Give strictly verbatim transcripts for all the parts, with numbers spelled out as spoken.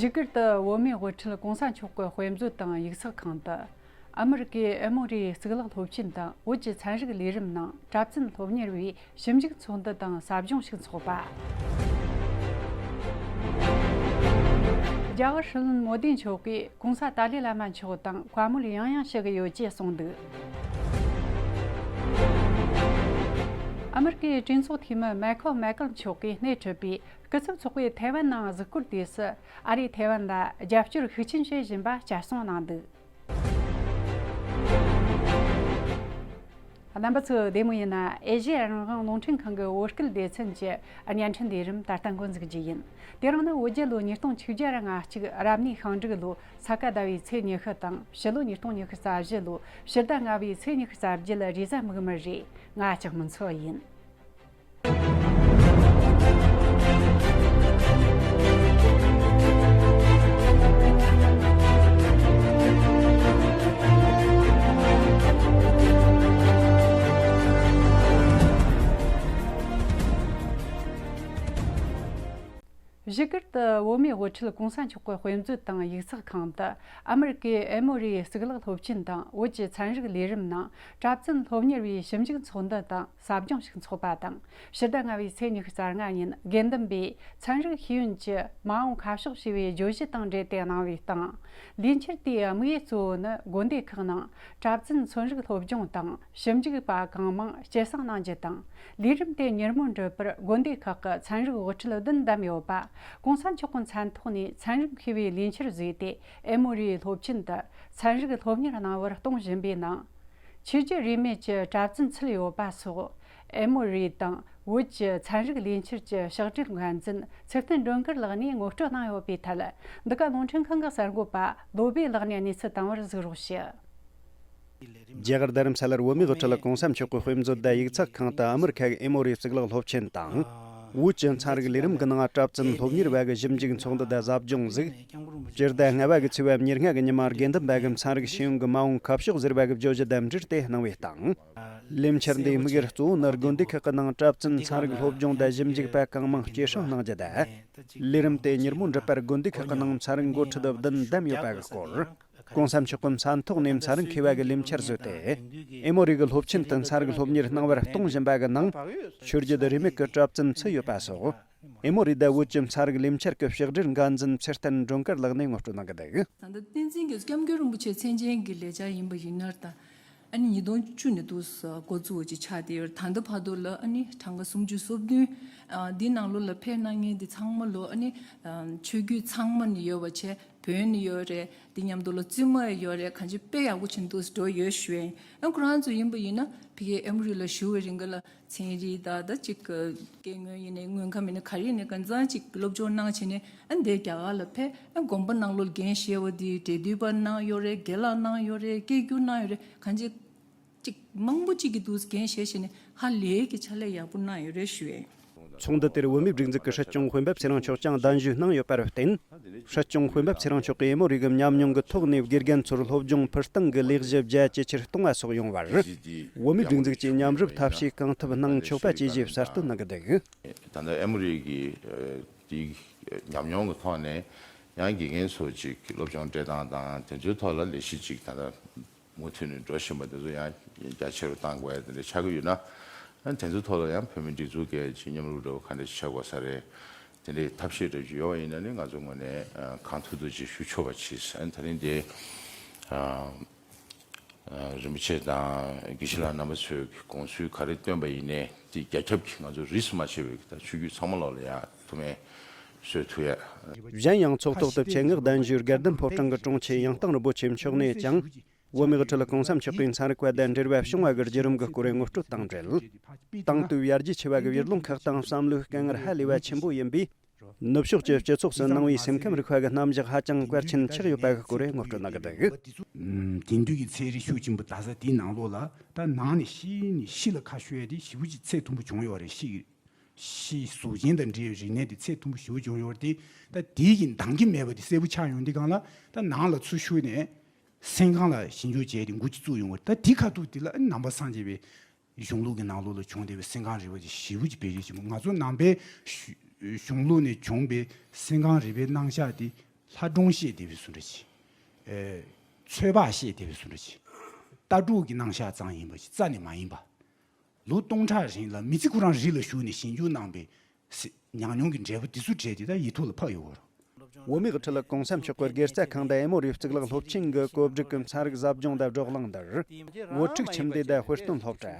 བཞུགས་སྒར་དུ་བོད་མིའི་དབུ་ཁྲིད་གོང་ས་མཆོག་གི་དཔེ་མཛོད་དང་ཡིག་ཚགས་ཁང་དུ། ཨ་མི་རི་ཀའི་ཨེ་མོ་རིའི་གཙུག་ལག་སློབ་ཆེན་དང་བོད་ཀྱི་ཚན་རིག་ལས་རིམ་ནང་གྲྭ་བཙུན་སློབ་གཉེར་བའི་ཞིབ་འཇུག་ཚོགས་འདུ་དང་ཟབ་སྦྱོང་ཞིག་འཚོགས་པ། རྒྱ་གར་སྲིད་བློན་མོ་དི་མཆོག་གིས་གོང་ས་ཏཱ་ལའི་བླ་མ་མཆོག་དང་བཀའ་མོལ་ཡང་ཡང་བྱེད་ཀྱི་ཡོད་ཅེས་གསུངས་འདུག་ཨ་མི་རི་ཀའི་གྲོས་ཚོགས་འཐུས་མི་མེ་ཁོ་མེ་ཀལ་མཆོག་གིས་སྣེ་ཁྲིད་པའི་སྐུ་ཚབ་ཚོགས་པས་ཐའེ་ཝན་ནང་གཟིགས་སྐོར་དུས་སུ། ཨ་རིས་ཐའེ་ཝན་ལ་རྒྱབ་སྐྱོར་ཤུགས་ཆེན་བྱེད་བཞིན་པ་གསལ་སྟོན་གནང་འདུག་རྣམ་པ་ཚོ་བདེ་མོ་ཡིན་ན། ཨེ་ཤེ་ཡ་རང་དབང་རླུང་འཕྲིན་ཁང་གི་བོད་སྐད་སྡེ་ཚན་གྱི་བརྙན་འཕྲིན་ལས་རིམ་ད་ལྟ་འགོ་འཛུགས་རྒྱུ་ཡིན། དེ་རིང་ནི་བོད་རྒྱལ་ལོ་ཉིས་སྟོང་ཆིག་བརྒྱ་ར་ང་གཅིག་རབ་གནས་ཤིང་འབྲུག་ལོ་ས་ག་ཟླ་བའི་ཚེས་ཉི་ཤུ་དང་། ཕྱི་ལོ་ཉིས་སྟོང་ཉི་ཤུ་རྩ་བཞི་ལོ་ཕྱི་ཟླ་ལྔ་བའི་ཚེས་ཉི་ཤུ་རྩ་བརྒྱད་རེས་གཟའ་མིག་དམར་རེད། ང་ལྕགས་མོ་མཚོ་ཡིན། བཞུགས་སྒར་དུ་བོད་མིའི་དབུ་ཁྲིད་གོང་ས་མཆོག་གི་དཔེ་མཛོད་དང་ཡིག་ཚགས་ཁང་དུ་ཨ་མི་རི་ཀའི་ཨེ་མོ་རིའི་གཙུག་ལག་སློབ་ཆེན་དང་བོད་ཀྱི་ཚན་རིག་ལས་རིམ་ནང་གྲྭ་བཙུན་སློབ་གཉེར་བའི་ཞིབ་འཇུག་ཚོགས་འདུ་དང་ཟབ་སྦྱོང་ཞིག་འཚོགས་པ་དང་། ཕྱི་ཟླ་ལྔ་བའི་ཚེས་ཉི་ཤུ་རྩ་ལྔ་ཉིན་དགེ་འདུན་པས་ཚན་རིག་ཤེས་ཡོན་གྱི་མ་འོངས་ཁ་ཕྱོགས་ཞེས་པའི་བརྗོད་གཞི་དང་འབྲེལ་ཏེ་གནང་བའི་སྟེང་། ལས་འཆར་དེའི་དམིགས་ཡུལ་གཙོ་བོ་ནི་དགོན་སྡེ་ཁག་ནང་གྲྭ་བཙུན་ཚན་རིག་སློབ་སྦྱོང་དང་ཞིབ་འཇུག་པ་གང་མང་སྐྱེད་སྲིང་གནང་རྒྱུ་དང་། ལས་རིམ་དེ་མྱུར་མོར་འགྲུབ་པར་དགོན་སྡེ་ཁག་གི་ཚན་རིག་དབུ་ཁྲིད་བདུན་བདམས་ཡོད་པ། གོང་ས་མཆོག་གི་མཚན་ཐོག་ནས་ཚན་རིག་མཁས་པའི་ལས་འཆར་བཟོས་ཏེ། ཨེ་མོ་རིའི་སློབ་ཆེན་དུ་ཚན་རིག་སློབ་གཉེར་གནང་བར་གཏོང་བཞིན་པའི་ནང་། ཆོས་བརྒྱུད་རིས་མེད་ཀྱི་གྲྭ་བཙུན་ཚུད་ཡོད་པ་སོགས། ཨེ་མོ་རི་དང་བོད་ཀྱི་ཚན་རིག་ལས་འཆར་གྱི་ཕྱག་སྦྲེལ་འགན་འཛིན་ཚེ་བརྟན་སྒྲོལ་དཀར་ལགས་ནས་ངོ་སྤྲོད་གནང་ཡོད་པའི་ཐད། འདི་ག་རླུང་འཕྲིན་ཁང་གི་གསར་འགོད་པ་བློ་བྷེ་ལགས་ནས་གནས་ཚུལ་བཏང་བར་གཟིགས་རོགས་ཞུ། རྒྱ་གར་རྡ་རམ་ས་ལར་བོད་མིའི་དབུ་ཁྲིད་གོང་ས་མཆོག་གི་དཔེ་མཛོད་དང་ཡིག་ཚགས་ཁང་དུ་ཨ་མི་རི་ཁ་གི་ཨེ་མོ་རི་གཙུག་ལག་སློབ་ཆེན་དང་། བོད་ཀྱི་ཚན་རིག་ལས་རིམ་གྱི་ནང་གྲྭ་བཙུན་སློབ་གཉེར་བ་གི་ཞིབ་འཇུག་ཚོགས་འདུ་དང་ཟབ་སྦྱོང་གཟིགས། སྤྱི་ཟླ་ལྔ་པ་གི་ཚེས་པ་ཉེར་ལྔ་གི་ཉི་མ་དགེ་འདུན་པ་གི་ཚན་རིག་ཤེས་ཡོན་གྱི་མ་འོངས་ཁ་ཕྱོགས་ཟེར་བ་གི་བརྗོད་གཞི་དང་འབྲེལ་ཏེ་གནང་བའི་སྟེང་། ལས་འཆར་འདིའི་དམིགས་ཡུལ་གཙོ་བོ་ནི་དགོན་སྡེ་ཁག་གི་ནང་གྲྭ་བཙུན་ཚན་རིག་སློབ་སྦྱོང་དང་ཞིབ་འཇུག་པ་གང་མང་སྐྱེད་སྲིང་གནང་རྒྱུ་དང་། ལས་རིམ་དེ་མྱུར་མོ་འགྲུབ་པར་དགོན་སྡེ་ཁག་གི་ནང་ཚན་རིག་འགོ་ཁྲིད་བདུན་བདམས་ཡོད་པ་གི་སྐོར། གོང་ས་མཆོག་གི་མཚན་ཐོག་ནས་ཚན་རིག་མཁས་པ་གི་ལས་འཆར་བཟོས་ཏེ། ཨེ་མོ་རི་གི་སློབ་ཆེན་དུ་ཚན་རིག་སློབ་གཉེར་གནང་བར་གཏོང་བཞིན་པ་གི་ནང་། ཆོས་བརྒྱུད་རིས་མེད་ཀྱི་གྲྭ་བཙུན་ཚུད་ཡོད་པ་སོགས། ཨེ་མོ་རི་དང་བོད་ཀྱི་ཚན་རིག་ལས་འཆར་གྱི་ཕྱག་སྦྲེལ་འགན་འཛིན་ཚེ་བརྟན་སྒྲོལ་དཀར་ལགས་ནས་ངོ་སྤྲོད་གནང་གི་འདུག་ད་ལྟ་བསྟན་འཛིན་རྒྱ་མཚོ་སྐྱབས་མགོན་རིན་པོ་ཆེ་མཚན་ཅན་གྱི་ལས་འཆར་ཡིན་པ་ཡིན་ན་ད། ཨ་ནི་ཉིས་སྟོང་བཅུ་ནས་འདུག་སེ་འགོ་བཙུགས་ཀྱི་ཆགས་བསྡད་ཡོད་རེད། ད་ལྟ་བར་དུ་ལ་ཨ་ནི་གྲངས་ཀ་སུམ་ཅུ་སོ་བདུན། ཨ་འདི་ནང་ལོགས་ལ་ཕེབས་གནང་མཁན་འདི་ཚང་མ་ལོ་ཨ་ནི་ཨ་ཆོས་བརྒྱུད་ཚང་མ་ནས་ཡོད་པ་བྱས། བོན་ནས་ཡོད་རེད། འདི་མཉམ་དུ་ལ་བཙུན་མ་ཡོད་རེད། གང་ཅི་དཔེ་ཡག་པོ་ཅིག་འདུག་སེ་འགྲོ་ཡོད་ཞུ་ཡིན། ཨ་ཁོ་རང་ཚོ་ཡིན་པ་ཡིན་ན་ཕ་གིའི་ཨེ་མོ་རི་ལ་བཞུགས་པའི་རིང་ག་ལ་ཚན་རིག་དང་ད་ཅིག་སྐྱེ་དངོས་ཡིན་ནའི་དངོས་ཁམས་ཡིན་ནའི་ག་རེ་ཡིན་ནའི་གང་འཚམ་ཅིག་སློབ་སྦྱོང་གནང་བྱས་ནས་ཨ་འདི་རྒྱ་གར་ལ་ཕེབས། ཨ་དགོན་པ་ནང་ལོགས་འགན་བཞེས་པ་འདི་འབྲེལ་མཐུད་པ་གནང་ཡོད་རེད། དགེ་ལགས་གནང་ཡོད་རེད། སྐད་སྒྱུར་གནང་ཡོད་རེད། གང་ཅི་ཅིག་མང་པོ་ཅིག་གིས་འདུག་སེ་འགན་བཞེས་བྱས་ནས་ཧ་ལས་ཀྱི་ཕྱག་ལས་ཡག་པོ་གནང་ཡོད་རེད་ཞུ་ཡས། ཚོགས་འདུ་དེར་བོད་མིའི་སྒྲིག་འཛུགས་ཀྱི་སྲིད་སྐྱོང་སྤེན་པ་ཚེ་རིང་མཆོག་ཀྱང་གདན་ཞུ་གནང་ཡོད་པར་བརྟེན། སྲིད་སྐྱོང་སྤེན་པ་ཚེ་རིང་མཆོག་གིས་ཨེ་མོ་རི་གི་ཉམས་མྱོང་གི་ཐོག་ནས་དགེ་རྒན་ཚོར་སློབ་སྦྱོང་ཕུལ་སྟངས་ཀྱི་ལས་གཞི་རྒྱ་ཇེ་ཆེར་གཏོང་བ་སོགས་ཡོང་བར། བོད་མིའི་སྒྲིག་འཛུགས་ཀྱིས་མཉམ་རུབ་ཐབས་ཤེས་གང་ཐུབ་གནང་ཆོག་པ་བཅས་ཀྱི་གསལ་སྟོན་གནང་གི་འདུག་ད་ལྟ་ཨེ་མོ་རི་གི་ཨ་དེའི་ཉམས་མྱོང་གི་ཐོག་ནས་ཡང་དགེ་རྒན་ཚོ་ཅིག་སློབ་སྦྱོང་སྤྲད་སྟངས་དང་དེ་ཚོའི་ཐོག་ལ་ལས་གཞི་ཅིག་ད་ལྟ་མུ་མཐུད་ནས་འགྲོ་བཞིན་པ་དེ་ཚོ་ཡང་རྒྱ་ཆེ་རུ་གཏང་དགོས་ཡ་དེ་འདྲ་ཆགས་ཀྱི་ཡོད་ན། ཨ་དེ་ཚོའི་ཐོག་ལ་ཡང་བོད་མི་སྒྲིག་འཛུགས་ཀྱི་ཅིག་མཉམ་རུབ་འདྲ་བོ་ག་འདྲ་ཞིག་བྱ་དགོས་ས་རེད། དེ་འདྲའི་ཐབས་ཤེས་འདྲ་བོ་ཅིག་ཡོད་པ་ཡིན་ན་ནི་ང་ཚོ་ངོས་ནས་ཨ་གང་ཐུབ་ཐུབ་ཅིག་ཞུ་ཆོག་པ་བྱས། ཨ་ད་རིང་དེ་ཨ་ཨ་རིན་པོ་ཆེ་དང་དགེ་བཤེས་ལགས་རྣམ་པ་ཚོས་དགོངས་ཚུལ་ག་རེ་བཏོན་པ་ཡིན་ནའི་དེ་རྒྱ་ཁྱབ་ཀྱིས་ང་ཚོ་རིས་སུ་མ་ཆད་པའི་ད་ཆོས་བརྒྱུད་ཚང་མ་ལོག་ལ་ཡ་ཐུགས་སྨོན་གསོས་ཐུབ་ཡ། གཞན་ཡང་ཚོགས་ཐོག་ཏུ་ཆེད་མངགས་གདན་ཞུའི་དགའ་ལྡན་ཕོ་བྲང་གི་དྲུང་ཆེ་ཡང་སྟེང་རིན་པོ་ཆེ་མཆོག་ནས་ཀྱང་། བོད་མིའི་དབུ་ཁྲིད་གོང་ས་མཆོག་གིས་ཚན་རིག་པ་དང་འབྲེལ་བ་བྱུང་བ་གི་བརྒྱུད་རིམ་གྱི་སྐོར་ངོ་སྤྲོད་དང་འབྲེལ། དེང་དུས་ཡར་རྒྱས་ཆེ་བ་གི་ཡུལ་ལུང་ཁག་དང་བསམ་བློའི་དཀའ་ངལ་ཧ་ལས་པ་ཆེན་པོ་ཡིན་པས། ནུབ་ཕྱོགས་ཀྱི་སྤྱི་ཚོགས་སུ་ནང་པའི་སེམས་ཁམས་རིག་པ་གི་རྣམ་གཞག་ཧ་ཅང་གལ་ཆེན་ཆགས་ཡོད་པ་གི་སྐོར་ངོ་སྤྲོད་གནང་གི་འདུག་དེང་དུས་ཀྱི་ཚན་རིག་ཤུགས་ཆེན་པོ་དར་ས་དེའི་ནང་ལོགས་ལ་ད་ནང་ནས་ཤི་ནས་ཤི་ལ་ཁ་ཤོར་ཡ་དེ་ཞེ་པོ་ཅིག་ཚད་མཐོན་པོ་བྱུང་ཡོད་རེད། ཤི། ཤི་གཟུགས་ཅན་དང་འབྲེལ་བའི་རིག་གནས་དེ་ཚད་མཐོན་པོ་ཞེ་པོ་བྱུང་ཡོད་རེད་དེ། ད་དེའི་གི་འདང་གི་མེད་པ་དེ་གསལ་པོ་ཆགས་ཡོང་དུས་སྒང་ལ་ད་ནང་ལ་ཚུར་ཤོར་ནས། སེམས་ཁམས་ལ་ཞིབ་འཇུག་བྱས་ཏེ་འགོ་ཅིག་བཙུགས་ཡོང་བར། ད་དེ་ཁ་ཐུག་དེ་ལ་ནང་པ་སངས་རྒྱས་པའི་གཞུང་ལུགས་ཀྱི་ནང་ལོགས་ལ་བྱུང་བསྡད་པའི་སེམས་ཁམས་རིག་པ་དེ་ཞེ་པོ་ཅིག་བེད་སྤྱོད་བྱེད་མོ། ང་ཚོ་ནང་པའི་གཞུང་ལུགས་ནས་བྱུང་བའི་སེམས་ཁམས་རིག་པའི་རྣམ་གཞག་དེ་ ལྷ་སྒྲུང་བཤད་བསྡད་པའི་བཟོ་འདྲ་ཅིག་ཨེ། ཚོད་དཔག་བཤད་བསྡད་པའི་བཟོ་འདྲ་ཅིག་ལྟ་གྲུབ་ཀྱི་རྣམ་གཞག་ཙམ་ཡིན་པ་ཅིག་རྩ་ནས་མ་ཡིན་པ། ལོ་སྟོང་ཕྲག་རིང་ལ་མི་ཚེ་ཁོ་རང་རི་ལ་ཞུགས་ནས་ཞིབ་འཇུག་གནང་པའི་སི་ཉམས་མྱོང་གི་འབྲས་བུ་དེ་ཚོ་བྲལ་ཏེ་ད་ཡིག་ཐོག་ལ་ཕབ་ཡོད་གོ། བོད་མིའི་དབུ་ཁྲིད་གོང་ས་མཆོག་གི་སྒེར་རྩ་ཁང་དང་ཨེ་མོ་རི་གཙུག་ལག་སློབ་ཆེན་གྱི་བཀོད་སྒྲིག་གི་ཚན་རིག་ཟབ་སྦྱོང་དང་བགྲོ་གླེང་འདིར། བོད་ཕྲུག་ཁྱིམ་སྡེ་དང་དཔེ་སྟོན་སློབ་གྲྭ།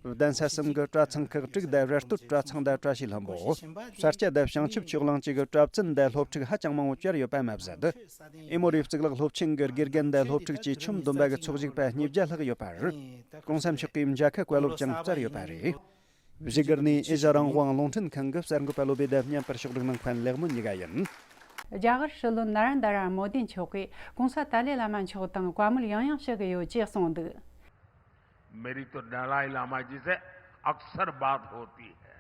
གདན་ས་གསུམ་གྱི་གྲྭ་ཚང་ཁག་དྲུག་དང་ར་སྟོད་གྲྭ་ཚང་དང་བཀྲ་ཤིས་ལྷུན་པོ། ས་སྐྱ་དང་བྱང་ཆུབ་ཕྱོགས་གླིང་བཅས་ཀྱི་གྲྭ་བཙུན་དང་སློབ་ཕྲུག་ཧ་ཅང་མང་པོ་བཅར་ཡོད་པ་མ་ཟད། ཨེ་མོ་རི་གཙུག་ལག་སློབ་ཆེན་གྱི་དགེ་རྒན་དང་སློབ་ཕྲུག་བཅས་ཁྱོན་བསྡོམས་པ་གི་ཚོགས་ཞུགས་པ་ཉིས་བརྒྱ་ལྷག་ཡོད་པར། གོང་ས་མཆོག་གིས་མཇལ་ཁ་བཀའ་སློབ་ཀྱང་སྩལ་ཡོད་པ་རེད། བཞུགས་སྒར་ནས་ཨེ་ཤ་རང་དབང་རླུང་འཕྲིན་ཁང་གི་གསར་འགོད་པ་བློ་བྷེ་དང་མཉམ་པར་ཕྱོགས་སྒྲིག་གནང་མཁན་ལེགས་མོ་གཉིས་ཀ་ཡིན། རྒྱ་གར་སྲིད་བློན་ན་རན་དྷ་ར་མོ་དི་མཆོག་གིས་གོང་ས་ཏཱ་ལའི་བླ་མ་མཆོག་དང་བཀའ་མོལ་ཡང་ཡང་བྱེད་ཀྱི་ཡོད་ཅེས་གསུངས་འདུག། मेरी तो दलाई लामा जी से अक्सर बात होती है।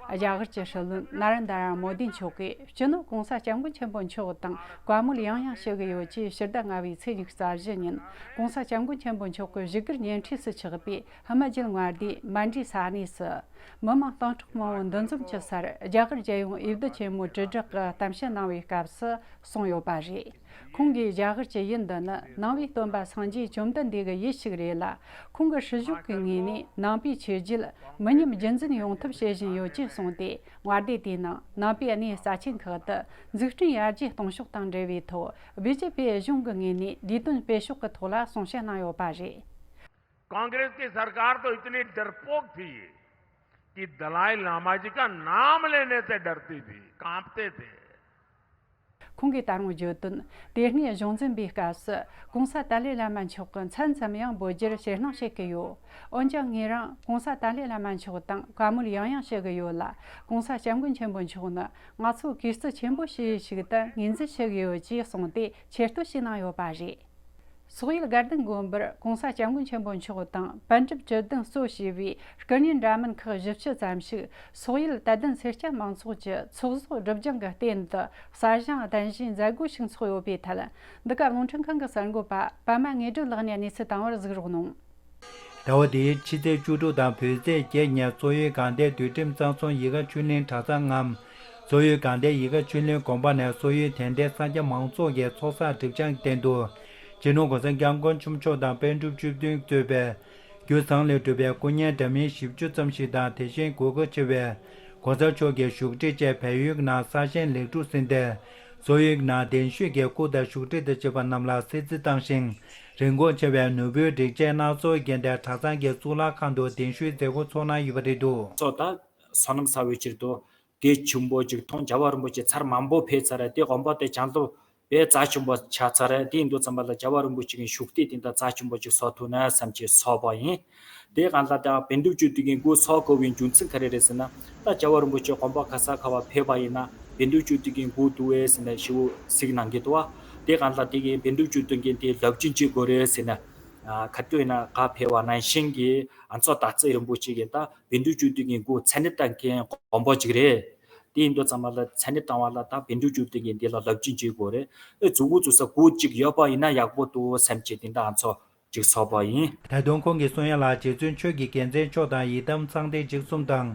རྒྱ་གར་གྱི་སྲིད་བློན་ན་རན་དྷ་ར་མོ་དི་མཆོག་གིས་སྤྱི་ནོར་གོང་ས་སྐྱབས་མགོན་ཆེན་པོ་མཆོག་དང་བཀའ་མོལ་ཡང་ཡང་བྱེད་ཀྱི་ཡོད་ཅེས་ཕྱི་ཟླ་ལྔ་པའི་ཚེས་ཉི་ཤུ་རྩ་བཞི་ཉིན་གོང་ས་སྐྱབས་མགོན་ཆེན་པོ་མཆོག་གི་བཞུགས་སྒར་ཉེ་འཁྲིས་སུ་ཆགས་པའི་ཧི་མ་ཅལ་མངའ་སྡེའི་མན་ཌི་ས་གནས་སུ། མི་མང་སྟོང་ཕྲག་མང་པོ་འདུ་འཛོམས་ཀྱི་སར་རྒྱ་གར་རྒྱལ་ཡོངས་འོས་བསྡུ་ཆེན་མོའི་དྲིལ་བསྒྲགས་ཀྱི་གཏམ་བཤད་གནང་བའི་སྐབས་སུ་གསུངས་ཡོད་པ་རེད། ཁོང་གིས་རྒྱ་གར་གྱི་ཡུལ་འདི་ནི་ནང་པའི་སྟོན་པ་སངས་རྒྱས་བཅོམ་ལྡན་འདས་ཀྱི་ཡུལ་ཞིག་རེད་ལ། ཁོང་གིས་སྲིད་གཞུང་གི་ངོས་ནས་ནང་པའི་ཆོས་བརྒྱུད་མི་ཉམས་རྒྱུན་འཛིན་ཡོང་ཐབས་བྱེད་བཞིན་ཡོད་ཅེས་གསུངས་ཏེ། མངའ་སྡེ་དེའི་ནང་ནང་པའི་གནས་རྩ་ཆེན་ཁག་ཏུ་འཛུགས་སྐྲུན་ཡར་རྒྱས་གཏོང་ཕྱོགས་དང་འབྲེལ་བའི་ཐོག་བི་ཇེ་པི་གཞུང་གི་ངོས་ནས་ལས་དོན་སྤེལ་ཕྱོགས་ཀྱི་ཐོག་ལ་གསུང་བཤད་གནང་ཡོད་པ་རེད། कांग्रेस की सरकार तो इतनी डरपोक थी कि दलाई लामा जी का नाम लेने से डरती थी, कांपते थे। ཁོང་གིས་ད་རུང་བརྗོད་དོན། དེ་སྔའི་གཞུང་འཛིན་པའི་སྐབས་སུ་གོང་ས་ཏཱ་ལའི་བླ་མ་མཆོག་གི་མཚན་ཙམ་ཡང་འབོད་རྒྱུར་ཞེད་སྣང་བྱེད་ཀྱི་ཡོད། འོན་ཀྱང་ངེད་རང་གོང་ས་ཏཱ་ལའི་བླ་མ་མཆོག་དང་བཀའ་མོལ་ཡང་ཡང་བྱེད་ཀྱི་ཡོད་ལ། གོང་ས་སྐྱབས་མགོན་ཆེན་པོ་མཆོག་ནི་ང་ཚོ་གུས་བརྩི་ཆེན་པོ་བྱེད་ཡུལ་ཞིག་ཏུ་ངོས་འཛིན་བྱེད་ཀྱི་ཡོད་ཅེས་གསུངས་ཏེ་ཆེ་བསྟོད་བྱས་གནང་ཡོད་པ་རེད། སོག་ཡུལ་དགའ་ལྡན་དགོན་པར་གོང་ས་སྐྱབས་མགོན་ཆེན་པོ་མཆོག་དང་པཎ་གྲུབ་བཅུ་བདུན་གཙོ་བྱས་པའི་སྐུ་བརྙན་འདྲ་མིན་ཁག་བཞི་བཅུ་ཙམ་ཞིག་སོག་ཡུལ་དད་ལྡན་སེར་སྐྱ་མང་ཚོགས་ཀྱི་ཚོགས་གཙོ་སྒྲུབ་སྦྱོང་གི་རྟེན་དུ་གསར་བཞེངས་གདན་ཞུའི་མཛད་སྒོ་ཞིག་འཚོགས་ཡོད་པའི་ཐད། འདི་ག་རླུང་འཕྲིན་ཁང་གི་གསར་འགོད་པ་པདྨ་ངེས་སྒྲོན་ལགས་ནས་གནས་ཚུལ་བཏང་བར་གཟིགས་རོགས་གནང་། ཟླ་བ་འདིའི་ཕྱི་ཚེས་བཅུ་དྲུག་དང་བོད་ཚེས་བརྒྱད་ཉིན་སོག་ཡུལ་དགའ་ལྡན་འདུལ་ཁྲིམས་གཙང་སྲུང་ཡིད་དགའ་ཆོས་གླིང་གྲྭ་ཚང་ངམ། སོག་ཡུལ་དགའ་ལྡན་ཡིད་དགའ་ཆོས་གླིང་དགོན་པ་ནས་སོག་ཡུལ་དད་ལྡན་སེར་སྐྱ་མང་ཚོགས་ཀྱི་ཚོགས་བསགས་སྒྲིབ་སྦྱང་རྟེན་དུ། སྤྱི་ནོར་གོང་ས་སྐྱབས་མགོན་ཆེན་པོ་མཆོག་དང་པཎ་གྲུབ་བཅུ་བདུན་གཙོས་པའི་རྒྱུ་ཚང་ལས་གྲུབ་པའི་སྐུ་བརྙན་འདྲ་མིན་བཞི་བཅུ་ཙམ་ཞིག་དང་། དེ་བཞིན་དགོས་མཁོ་ཆེ་བའི་གོང་ས་མཆོག་གི་བཞུགས་ཁྲི་བཅས་བལ་ཡུལ་ནང་གསར་བཞེངས་ལེགས་གྲུབ་ཟིན་ཏེ། སོག་ཡུལ་ནང་གདན་ཞུས་ཀྱི་སྐུ་དང་བཞུགས་ཁྲི་དང་བཅས་པ་རྣམས་ལ་གསོལ་ཚིགས་བཏང་ཞིང་། རིན་གོང་ཆེ་བའི་ནོར་བུའི་སྒྲིག་ཆས་སྣ་ཚོགས་བརྒྱན་ཏེ་གྲྭ་ཚང་གི་གཙུག་ལག་ཁང་དུ་གདན་ཞུའི་མཛད་སྒོ་འཚོགས་གནང་ཡོད་པ་རེད་འདུག། སོགས་དང་བསོད་ནམས་བསགས་པའི་ཕྱིར་དུ་གལ་ཆེན་པོ་ཅིག་མཐོང་། རྒྱལ་བ་རིན་པོ་ཆེ་ཚར་མང་པོ་ཕེབས་ཚར་རེད། དེ་དགོན་པ་དེ་བྱང་སློབ་དཔེ་རྩ་ཆེན་པོ་ཆགས་ཚར་རེད། དེ་ཡིན་དུས་ཙམ་པ་ལ་རྒྱལ་བ་རིན་པོ་ཆེ་གི་བཞུགས་གྲལ་དེ་འདྲ་རྩ་ཆེན་པོ་ཅིག་བཟོ་ཐུབ་ན་བསམ་གྱི་བཟོས་པ་ཡིན། དེ་གང་ལྟར་ཀྱང་བོན་སྒྲུབ་བཅུ་བདུན་གྱི་མགུར་བཟོ་དགོས་པའི་རྒྱུ་མཚན་ག་རེ་རེད་ཟེར་ན། ད་རྒྱལ་བ་རིན་པོ་ཆེ་དགོན་པ་ག་ས་ག་བ་ཕེབས་པ་ཡིན་ན་བོན་སྒྲུབ་བཅུ་བདུན་གྱི་མགུར་འདུག་པས་ཟེར་ནས་ཞེ་པོ་གཟིགས་གནང་གི་འདུག་བ། དེ་གང་ལྟར་དེ་གི་བོན་སྒྲུབ་བཅུ་བདུན་གྱི་དེ་རླབས་ཆེན་བྱེད་དགོས་རེད་ཟེར་ནས། ཨ་ག་དུས་ཡིན་ན་ག་ཕེབས་པ་ནང་བཞིན་གྱི་ཨ་མཚོ་སྟག་རྩེ་རིན་པོ་ཆེ་གིས་ད་བོན་སྒྲུབ་བཅུ་བདུན་གྱི་མགུར་མཚན་སྙན་བཏང་མཁན་དགོན་པ་ཅིག་རེད། དེ་ཡིན་དུས་ཙམ་པ་ལ་མཚན་སྙན་བཏང་བ་ལ་ད་བོན་སྒྲུབ་བཅུ་བདུན་གྱི་འདི་ལ་རླབས་ཆེན་བྱེད་དགོས་རེད། ཨེ་མཛུབ་གུ་བཙུགས་ས་མགུར་ཅིག་ཡོད་པ་ཡིན་ན་ཡག་པོ་འདུག་བསམ་བྱས་དེ་འདྲ་ཨ་མཚོ་ཅིག་བཟོས་པ་ཡིན། ད་དུང་ཁོང་གིས་གསུང་ཡ་ལ་རྗེ་བཙུན་ཆོས་ཀྱི་རྒྱལ་མཚན་མཆོག་དང་ཡི་དམ་གསང་བདེ་འཇིགས་གསུམ་དང་།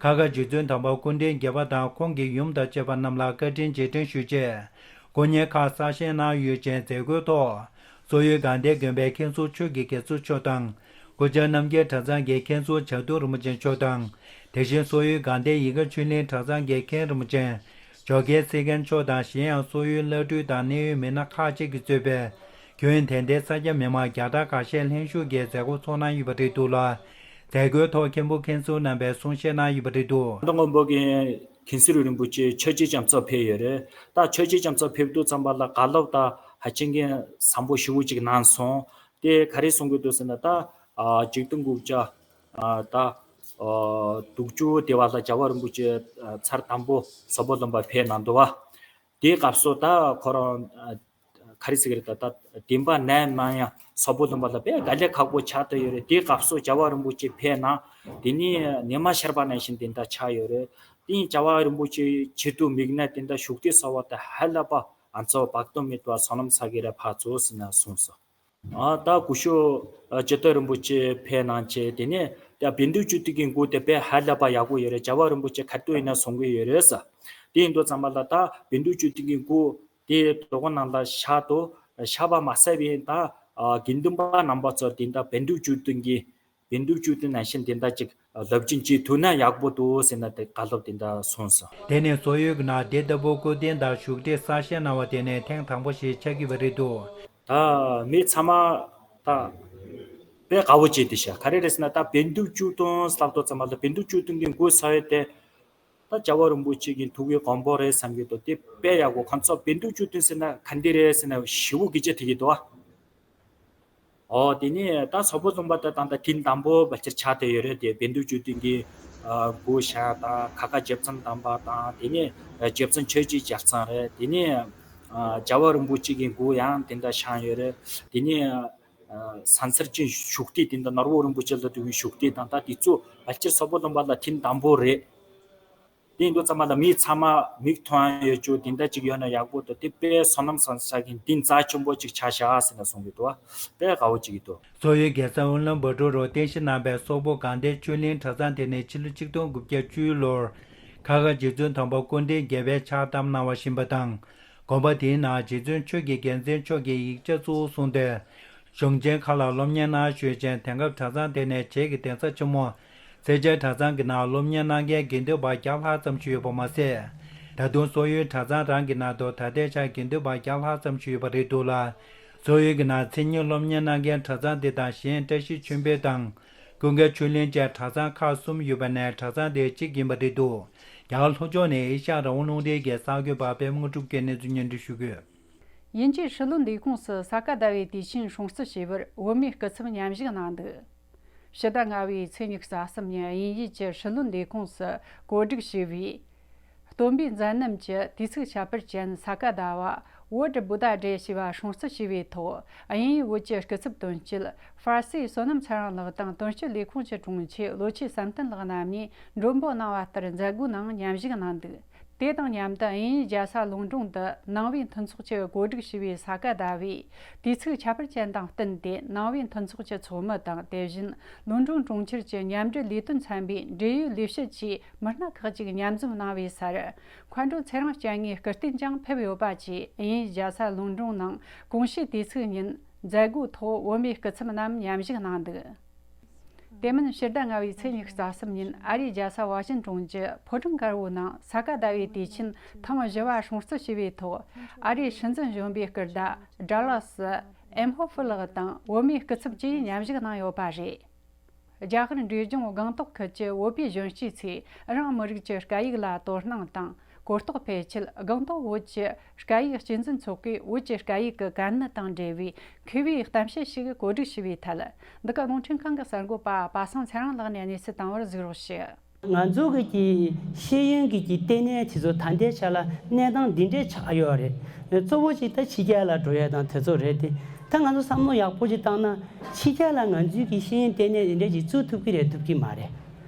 ཁ་མཁར་རྗེ་བཙུན་དམ་པ་སྐུ་ཕྲེང་བརྒྱད་པ་དང་ཁོང་གི་ཡུམ་དང་བཅས་པ་རྣམས་ལ་བཀའ་དྲིན་རྗེས་དྲན་ཞུ་ཆེད། སྐུ་བརྙན་ཁག་གསར་བཞེངས་གནང་ཡོད་ཅིང་། མཛད་སྒོའི་ཐོག་སོག་ཡུལ་དགའ་ལྡན་དགོན་པའི་མཁན་ཟུར་ཆོས་ཀྱི་དགེ་ཚུལ་མཆོག་དང་། སྐུ་བཅར་རྣམ་རྒྱལ་གྲྭ་ཚང་གི་མཁན་ཟུར་བྱ་དུར་རིན་པོ་ཆེ་མཆོག་དང་། དེ་བཞིན་སོག་ཡུལ་དགའ་ལྡན་ཡིད་དགའ་ཆོས་གླིང་གྲྭ་ཚང་གི་མཁན་རིན་པོ་ཆེ་ཇོ་རྒྱལ་སེ་རྒན་མཆོག་དང་། གཞན་ཡང་སོག་ཡུལ་བླ་སྤྲུལ་དང་གནད་ཡོད་མི་སྣ་ཁག་ཅིག་གིས་གཙོས་པའི་ཁྱོན་དད་ལྡན་ས་སྐྱ་མི་མང་བརྒྱ་ཕྲག་ཁ་ཤས་ལྷན་ཞུགས་ཀྱིས་མཛད་སྒོ་འཚོགས་གནང་ཡོད་པ་རེད་འདུག་ལ། མཛད་སྒོའི་ཐོག་མཁན་པོ་མཁན་ཟུར་རྣམ་པས་གསུང་བཤད་གནང་ཡོད་པ་རེད་འདུག། ད་སྔོན་པོ་གི་མཁན་ཟུར་རིན་པོ་ཆེ་ཆོས་རྗེ་རྒྱ་མཚོ་ཕེབས་ཡོད་རེད། ད་ཆོས་རྗེ་རྒྱ་མཚོ་ཕེབས་དུས་ཙམ་པ་ལ་བཀའ་སློབ་ད་ཧ་ཅང་གི་བཟང་པོ་ཞེ་པོ་ཅིག་གནང་སོང་། དེ་ག་རེ་གསུང་གི་འདུག་ཟེར་ན། ད་ཨ་ཆིག་སྟོང་དགུ་བརྒྱ་ཨ་ད་ཨ་དྲུག་ཅུ་དེ་བ་ལ་རྒྱལ་བ་རིན་པོ་ཆེ་ཨ་ཚར་དང་པོ་སོག་པོ་ལུང་པ་ཕེབས་གནང་འདུག་བ། དེའི་སྐབས་སུ་ད་ཁོ་རང་ཨ་ག་རེ་ཟེར་གི་རེད། ད་ད་བདེན་པ་ནས་མ་ཡང་སོག་པོ་ལུང་པ་ལ་དཔེ་དཀའ་ལས་ཁག་པོ་ཆགས་བསྡད་ཡོད་རེད། དེའི་སྐབས་སུ་རྒྱལ་བ་རིན་པོ་ཆེ་ཕེབས་ན་དེ་ནི་ཉི་མ་ཤར་བ་ནང་བཞིན་དེ་འདྲ་ཆགས་ཡོད་རེད། དེ་ཡིན་རྒྱལ་བ་རིན་པོ་ཆེ་ཆེད་དུ་དམིགས་ནས་དེ་འདྲ་བཞུགས་གྲལ་བཟོ་བ་དེ་ཧ་ལས་པ་ང་ཚོ་བག་སྟོན་མེད་པ་བསོད་ནམས་བསགས་ཀྱི་རེད་ཕར་ཚུར་ཟེར་ནས་གསུངས་སོང་། ཨ་ད་སྐུ་ཞབས་ཨ་སྤྱི་བཏང་རིན་པོ་ཆེ་ཕེབས་གནང་བྱས། དེ་ནས་ད་བོན་སྒྲུབ་བཅུ་བདུན་གྱི་མགུར་དེ་དཔེ་ཧ་ལས་པ་ཡག་པོ་ཡོད་རེད། རྒྱལ་བ་རིན་པོ་ཆེ་ག་དུས་ཡིན་ན་གསུང་གི་ཡོད་རེད་ཟེར། དེ་ཡིན་དུས་ཙམ་པ་ལ་ད་བོན་སྒྲུབ་བཅུ་བདུན་གྱི་མགུར་ དེ་དོ་དགོང་ནང་ལ་ཤག་ཏུ་ཤག་པ་མ་ཟད་པའི་ད་དགེ་འདུན་པ་རྣམ་པ་ཚོ་དེ་འདྲ་བོད་འབྲུག་བཅུ་སྟོན་གྱི་བོད་འབྲུག་བཅུ་སྟོན་ནང་བཞིན་དེ་འདྲ་ཅིག་སློབ་སྦྱོང་བྱེད་ཐུབ་ན་ཡག་པོ་འདུག་ཟེར་ན་དེ་བཀའ་སློབ་དེ་འདྲ་གསུངས་སོང་། དེ་ནས་བཟོ་ཡུལ་གྱི་ནང་དེ་ལྟ་བུ་སྐུ་རྟེན་དང་བཞུགས་ཁྲི་གསར་བཞེངས་གནང་བ་དེ་ནི་ཐེངས་དང་པོ་ཞིག་ཆགས་ཀྱི་ཡོད་པ་རེད་འདུག་ད་མི་ཚང་མ་ད་དཔེ་དགའ་བོ་བྱས་ཏེ་ཤག་ག་རེ་རེད་ཟེར་ན། ད་བོད་འབྲུག་བཅུ་སྟོན་ལབ་དུས་ཙམ་པ་ལ་བོད་འབྲུག་བཅུ་སྟོན་གྱི་འགོ་ས་ཡོད་དེ། ད་རྒྱལ་བ་རིན་པོ་ཆེ་གི་ཐུགས་ཀྱི་དགོངས་པ་རེད་བསམ་གྱི་འདུག་དེ་དཔེ་ཡག་པོ། ཁོང་ཚོ་བོད་འབྲུག་བཅུ་སྟོན་ཟེར་ན་ག་འདྲ་རེད་ཟེར་ན་ཞེ་པོ་སྐད་ཆ་དྲིས་ཀྱི་འདུག་ཨ། ཨོ་དེ་ནས་ད་སོག་པོ་ལུང་པ་ད་ད་ད་ཐེངས་དང་པོ་ཕལ་ཆེར་ཆགས་བསྡད་ཡོད་རེད། དེ་བོད་འབྲུག་བཅུ་སྟོན་གྱི་འགོ་བཞག་དང་ཁ་ཁ་རྗེ་བཙུན་དམ་པ་དང་། དེ་ནས་རྗེ་བཙུན་ཆོས་ཀྱི་རྒྱལ་མཚན་རེད། དེ་ནས་རྒྱལ་བ་རིན་པོ་ཆེ་གི་འགོ་ཡང་དེ་འདྲ་བཞག་ཡོད་རེད། དེ་ནས་ཟངས་གསེར་གྱི་བཞུགས་ཁྲི་དེ་འདྲ་ནོར་བུ་རིན་པོ་ཆེ་ལ་འདུག་པའི་བཞུགས་ཁྲི་དང་ད་དེ་ཚོ་ཕལ་ཆེར་སོག་པོ་ལུང་པ་ལ་ཐེངས་དང་པོ་རེད། དེ་འདུག་ཙམ་པ་ལ་མི་ཚང་མ་མིག་མཐོང་ཡ་ཡོད་རྒྱུ་དེ་འདྲ་ཅིག་ཡོད་ན་ཡག་པོ་འདུག་དེ་དཔེ་བསོད་ནམས་བསགས་ས་གི་གདེང་རྩ་ཆེན་པོ་ཅིག་ཆགས་ཤག་ཟེར་ནས་གསུང་གི་འདུག་དཔེ་དགའ་བོ་ཅིག་གི་འདུག་བཟོ་ཡུལ་རྒྱལ་ས་ཨུ་ལམ་བྷ་ཏུར་རུ་རྟེན་གཞི་གནང་བའི་སོག་པོ་སྒང་སྡེ་ཆོས་གླིང་གྲྭ་ཚང་དེ་ནི་ཕྱི་ལོ་ཆིག་སྟོང་དགུ་བརྒྱ་བཅུ་ལོར་ཁ་ཁ་རྗེ་བཙུན་དམ་པ་སྐུ་ཕྲེང་བརྒྱད་པས་ཕྱག་བཏབ་གནང་བ་བཞིན་པ་དང་། དགོན་པ་དེའི་ནང་རྗེ་བཙུན་ཆོས་ཀྱི་རྒྱལ་མཚན་མཆོག་གིས་ཡིག་ཆ་གཙོ་བོ་བཟུང་སྟེ། གཞུང་ཆེན་ཁག་ལ་སློབ་གཉེར་གནང་བཞིན་པའི་དེང་སྐབས་གྲྭ་ཚང་དེ་ནི་བྱེས་ཀྱི་གདན་ས་ཆེན་མོ་སེར་སྐྱའི་གྲྭ་ཚང་གི་ནང་སློབ་གཉེར་གནང་མཁན་དགེ་འདུན་པ་བརྒྱ་ལྷག་ཙམ་ཞིག་ཡོད་པ་མ་ཟད། ད་དུང་སོག་ཡུལ་གྲྭ་ཚང་རང་གི་ནང་དུ་ད་ལྟའི་ཆར་དགེ་འདུན་པ་བརྒྱ་ལྷག་ཙམ་ཞིག་ཡོད་པ་རེད་འདུག་ལ། སོག་ཡུལ་གྱི་ནང་མཚན་ཉིད་སློབ་གཉེར་གནང་མཁན་གྲྭ་ཚང་འདི་དང་གཞན་བཀྲ་ཤིས་ཆོས་འཕེལ་དང་། ཀུན་དགའ་ཆོས་གླིང་བཅས་གྲྭ་ཚང་ཁག་གསུམ་ཡོད་པ་ནས་གྲྭ་ཚང་དེ་གཅིག་ཡིན་པ་རེད་འདུག་རྒྱ་གར་ལྷོ་ཕྱོགས་ནས་ཨེ་ཤ་ཡ་རང་དབང་རླུང་འཕྲིན་གྱི་གསར་འགོད་པ་པད་མ་དངོས་གྲུབ་ཀྱིས་གནས་ཚུལ་སྙན་སྒྲོན་ཞུ་གི་ཡོད། དབྱིན་ཇིའི་སྲིད་བློན་ལས་ཁུངས་སུ་ས་ག་ཟླ་བའི་དུས་ཆེན་སྲུང་བརྩི་བྱས་པར་བོད་མིའི་སྐུ་ཚབ་མཉམ་ཞུགས་གནང་འདུག་ཕྱི་ཟླ་ལྔ་བའི་ཚེས་ཉི་ཤུ་རྩ་གསུམ་ཉིན་དབྱིན་ཡུལ་གྱི་སྲིད་བློན་ལས་ཁུངས་སུ་གོ་སྒྲིག་བྱས་པའི་སྟོན་པའི་མཛད་རྣམ་གྱི་དུས་ཚིགས་ཁྱད་པར་ཅན་ས་ག་ཟླ་བ་World Buddha Day ཞེས་པ་སྲུང་བརྩི་བྱས་པའི་ཐོག་དབྱིན་ཡུལ་བོད་ཀྱི་སྐུ་ཚབ་དོན་གཅོད་ཧྥར་སི་བསོད་ནམས་ཚེ་རིང་ལགས་དང་དོན་གཅོད་ལས་ཁུངས་ཀྱི་དྲུང་ཆེ་ལོ་ཆེ་བསམ་གཏན་ལགས་རྣམ་གཉིས་མགྲོན་འབོད་གནང་བ་ལྟར་མཛད་སྒོའི་ནང་མཉམ་ཞུགས་གནང་འདུག་དེ་དང་མཉམ་དུ་དབྱིན་ཡུལ་རྒྱལ་ས་ལོན་ཀྲོང་དུ་ནང་པའི་མཐུན་ཚོགས་ཀྱིས་གོ་སྒྲིག་བྱས་པའི་ས་ག་ཟླ་བའི་དུས་ཚིགས་ཁྱད་པར་ཅན་དང་བསྟུན་ཏེ། ནང་པའི་མཐུན་ཚོགས་ཀྱི་ཚོགས་མི་དང་། དེ་བཞིན་ལོན་ཀྲོང་གྲོང་ཁྱེར་གྱི་མཉམ་འབྲེལ་ལས་དོན་ཚན་པའི་འབྲེལ་ཡོད་ལས་བྱེད་བཅས་མི་སྣ་ཁག་ཅིག་མཉམ་འཛོམས་གནང་བའི་སར། མཁའ་འགྲོ་ཚེ་རིང་སྤྱན་སྔའི་སྐུ་རྟེན་ཀྱང་ཕེབས་ཡོད་པ་བཅས་དབྱིན་ཡུལ་རྒྱལ་ས་ལོན་ཀྲོང་ནང་གོང་ཞུས་དུས་ཚིགས་ཉིན་མཛད་སྒོའི་ཐོག་བོད་མིའི་སྐུ་ཚབ་རྣམས་མཉམ་ཞུགས་གནང་འདུག་དེ་མིན་ཕྱི་ཟླ་ལྔ་བའི་ཚེས་ཉི་ཤུ་རྩ་གསུམ་ཉིན་ཨ་རིའི་རྒྱལ་ས་ཝ་ཤིང་ཏོན་གྱི་ཕོ་བྲང་དཀར་པོའི་ནང་ས་ག་ཟླ་བའི་དུས་ཆེན་ཐེངས་བཞི་པ་སྲུང་བརྩི་ཞུས་པའི་ཐོག་ཨ་རིའི་སྲིད་འཛིན་གཞོན་པའི་སྐུ་ཟླ་ཌ་ལ་སི་ཨེམ་ཧོ་ཧྥི་ལགས་དང་བོད་མིའི་སྐུ་ཚབ་བཅས་མཉམ་ཞུགས་གནང་ཡོད་པ་རེད། རྒྱ་གར་འབྲས་ལྗོངས་སྒང་ཏོག་ཁུལ་གྱི་བོད་པའི་གཞོན་སྐྱེས་ཚོས་རང་མི་རིགས་ཀྱི་སྐད་ཡིག་ལ་དོ་སྣང་དང་གོ་རྟོགས་འཕེལ་ཆེད་སྒང་ཏོག་བོད་ཀྱི་སྐད་ཡིག་གཅེས་འཛིན་ཚོགས་པས་བོད་ཀྱི་སྐད་ཡིག་གི་གལ་གནད་དང་འབྲེལ་བའི་མཁས་པའི་གཏམ་བཤད་ཞིག་གོ་སྒྲིག་ཞུས་པའི་ཐད། འདི་ག་རླུང་འཕྲིན་ཁང་གི་གསར་འགོད་པ་པ་སངས་ཚེ་རིང་ལགས་ནས་གནས་ཚུལ་བཏང་བར་གཟིགས་རོགས་ཞུ། ང་ཚོ་གི་གི་ཤེས་ཡོན་གྱི་གི་ལྟེ་གནས་དེ་ཚོ་ད་ལྟའི་ཆ་ལ་གནས་སྟངས་འདི་འདྲའི་ཆགས་ཡོད་རེད། གཙོ་བོ་གཅིག་ད་ཕྱི་རྒྱལ་ལ་འགྲོ་ཡ་དང་དེ་ཚོ་རེད་དེ། ད་ང་ཚོ་བསམ་བློ་ཡག་པོ་ཅིག་བཏང་ན་ཕྱི་རྒྱལ་ལ་ང་ཚོའི་གི་ཤེས་ཡོན་ལྟེ་གནས་འདི་འདྲ་ཅིག་བཙུགས་ཐུབ་ཀྱི་རེད་ཐུབ་ཀྱི་མ་རེད།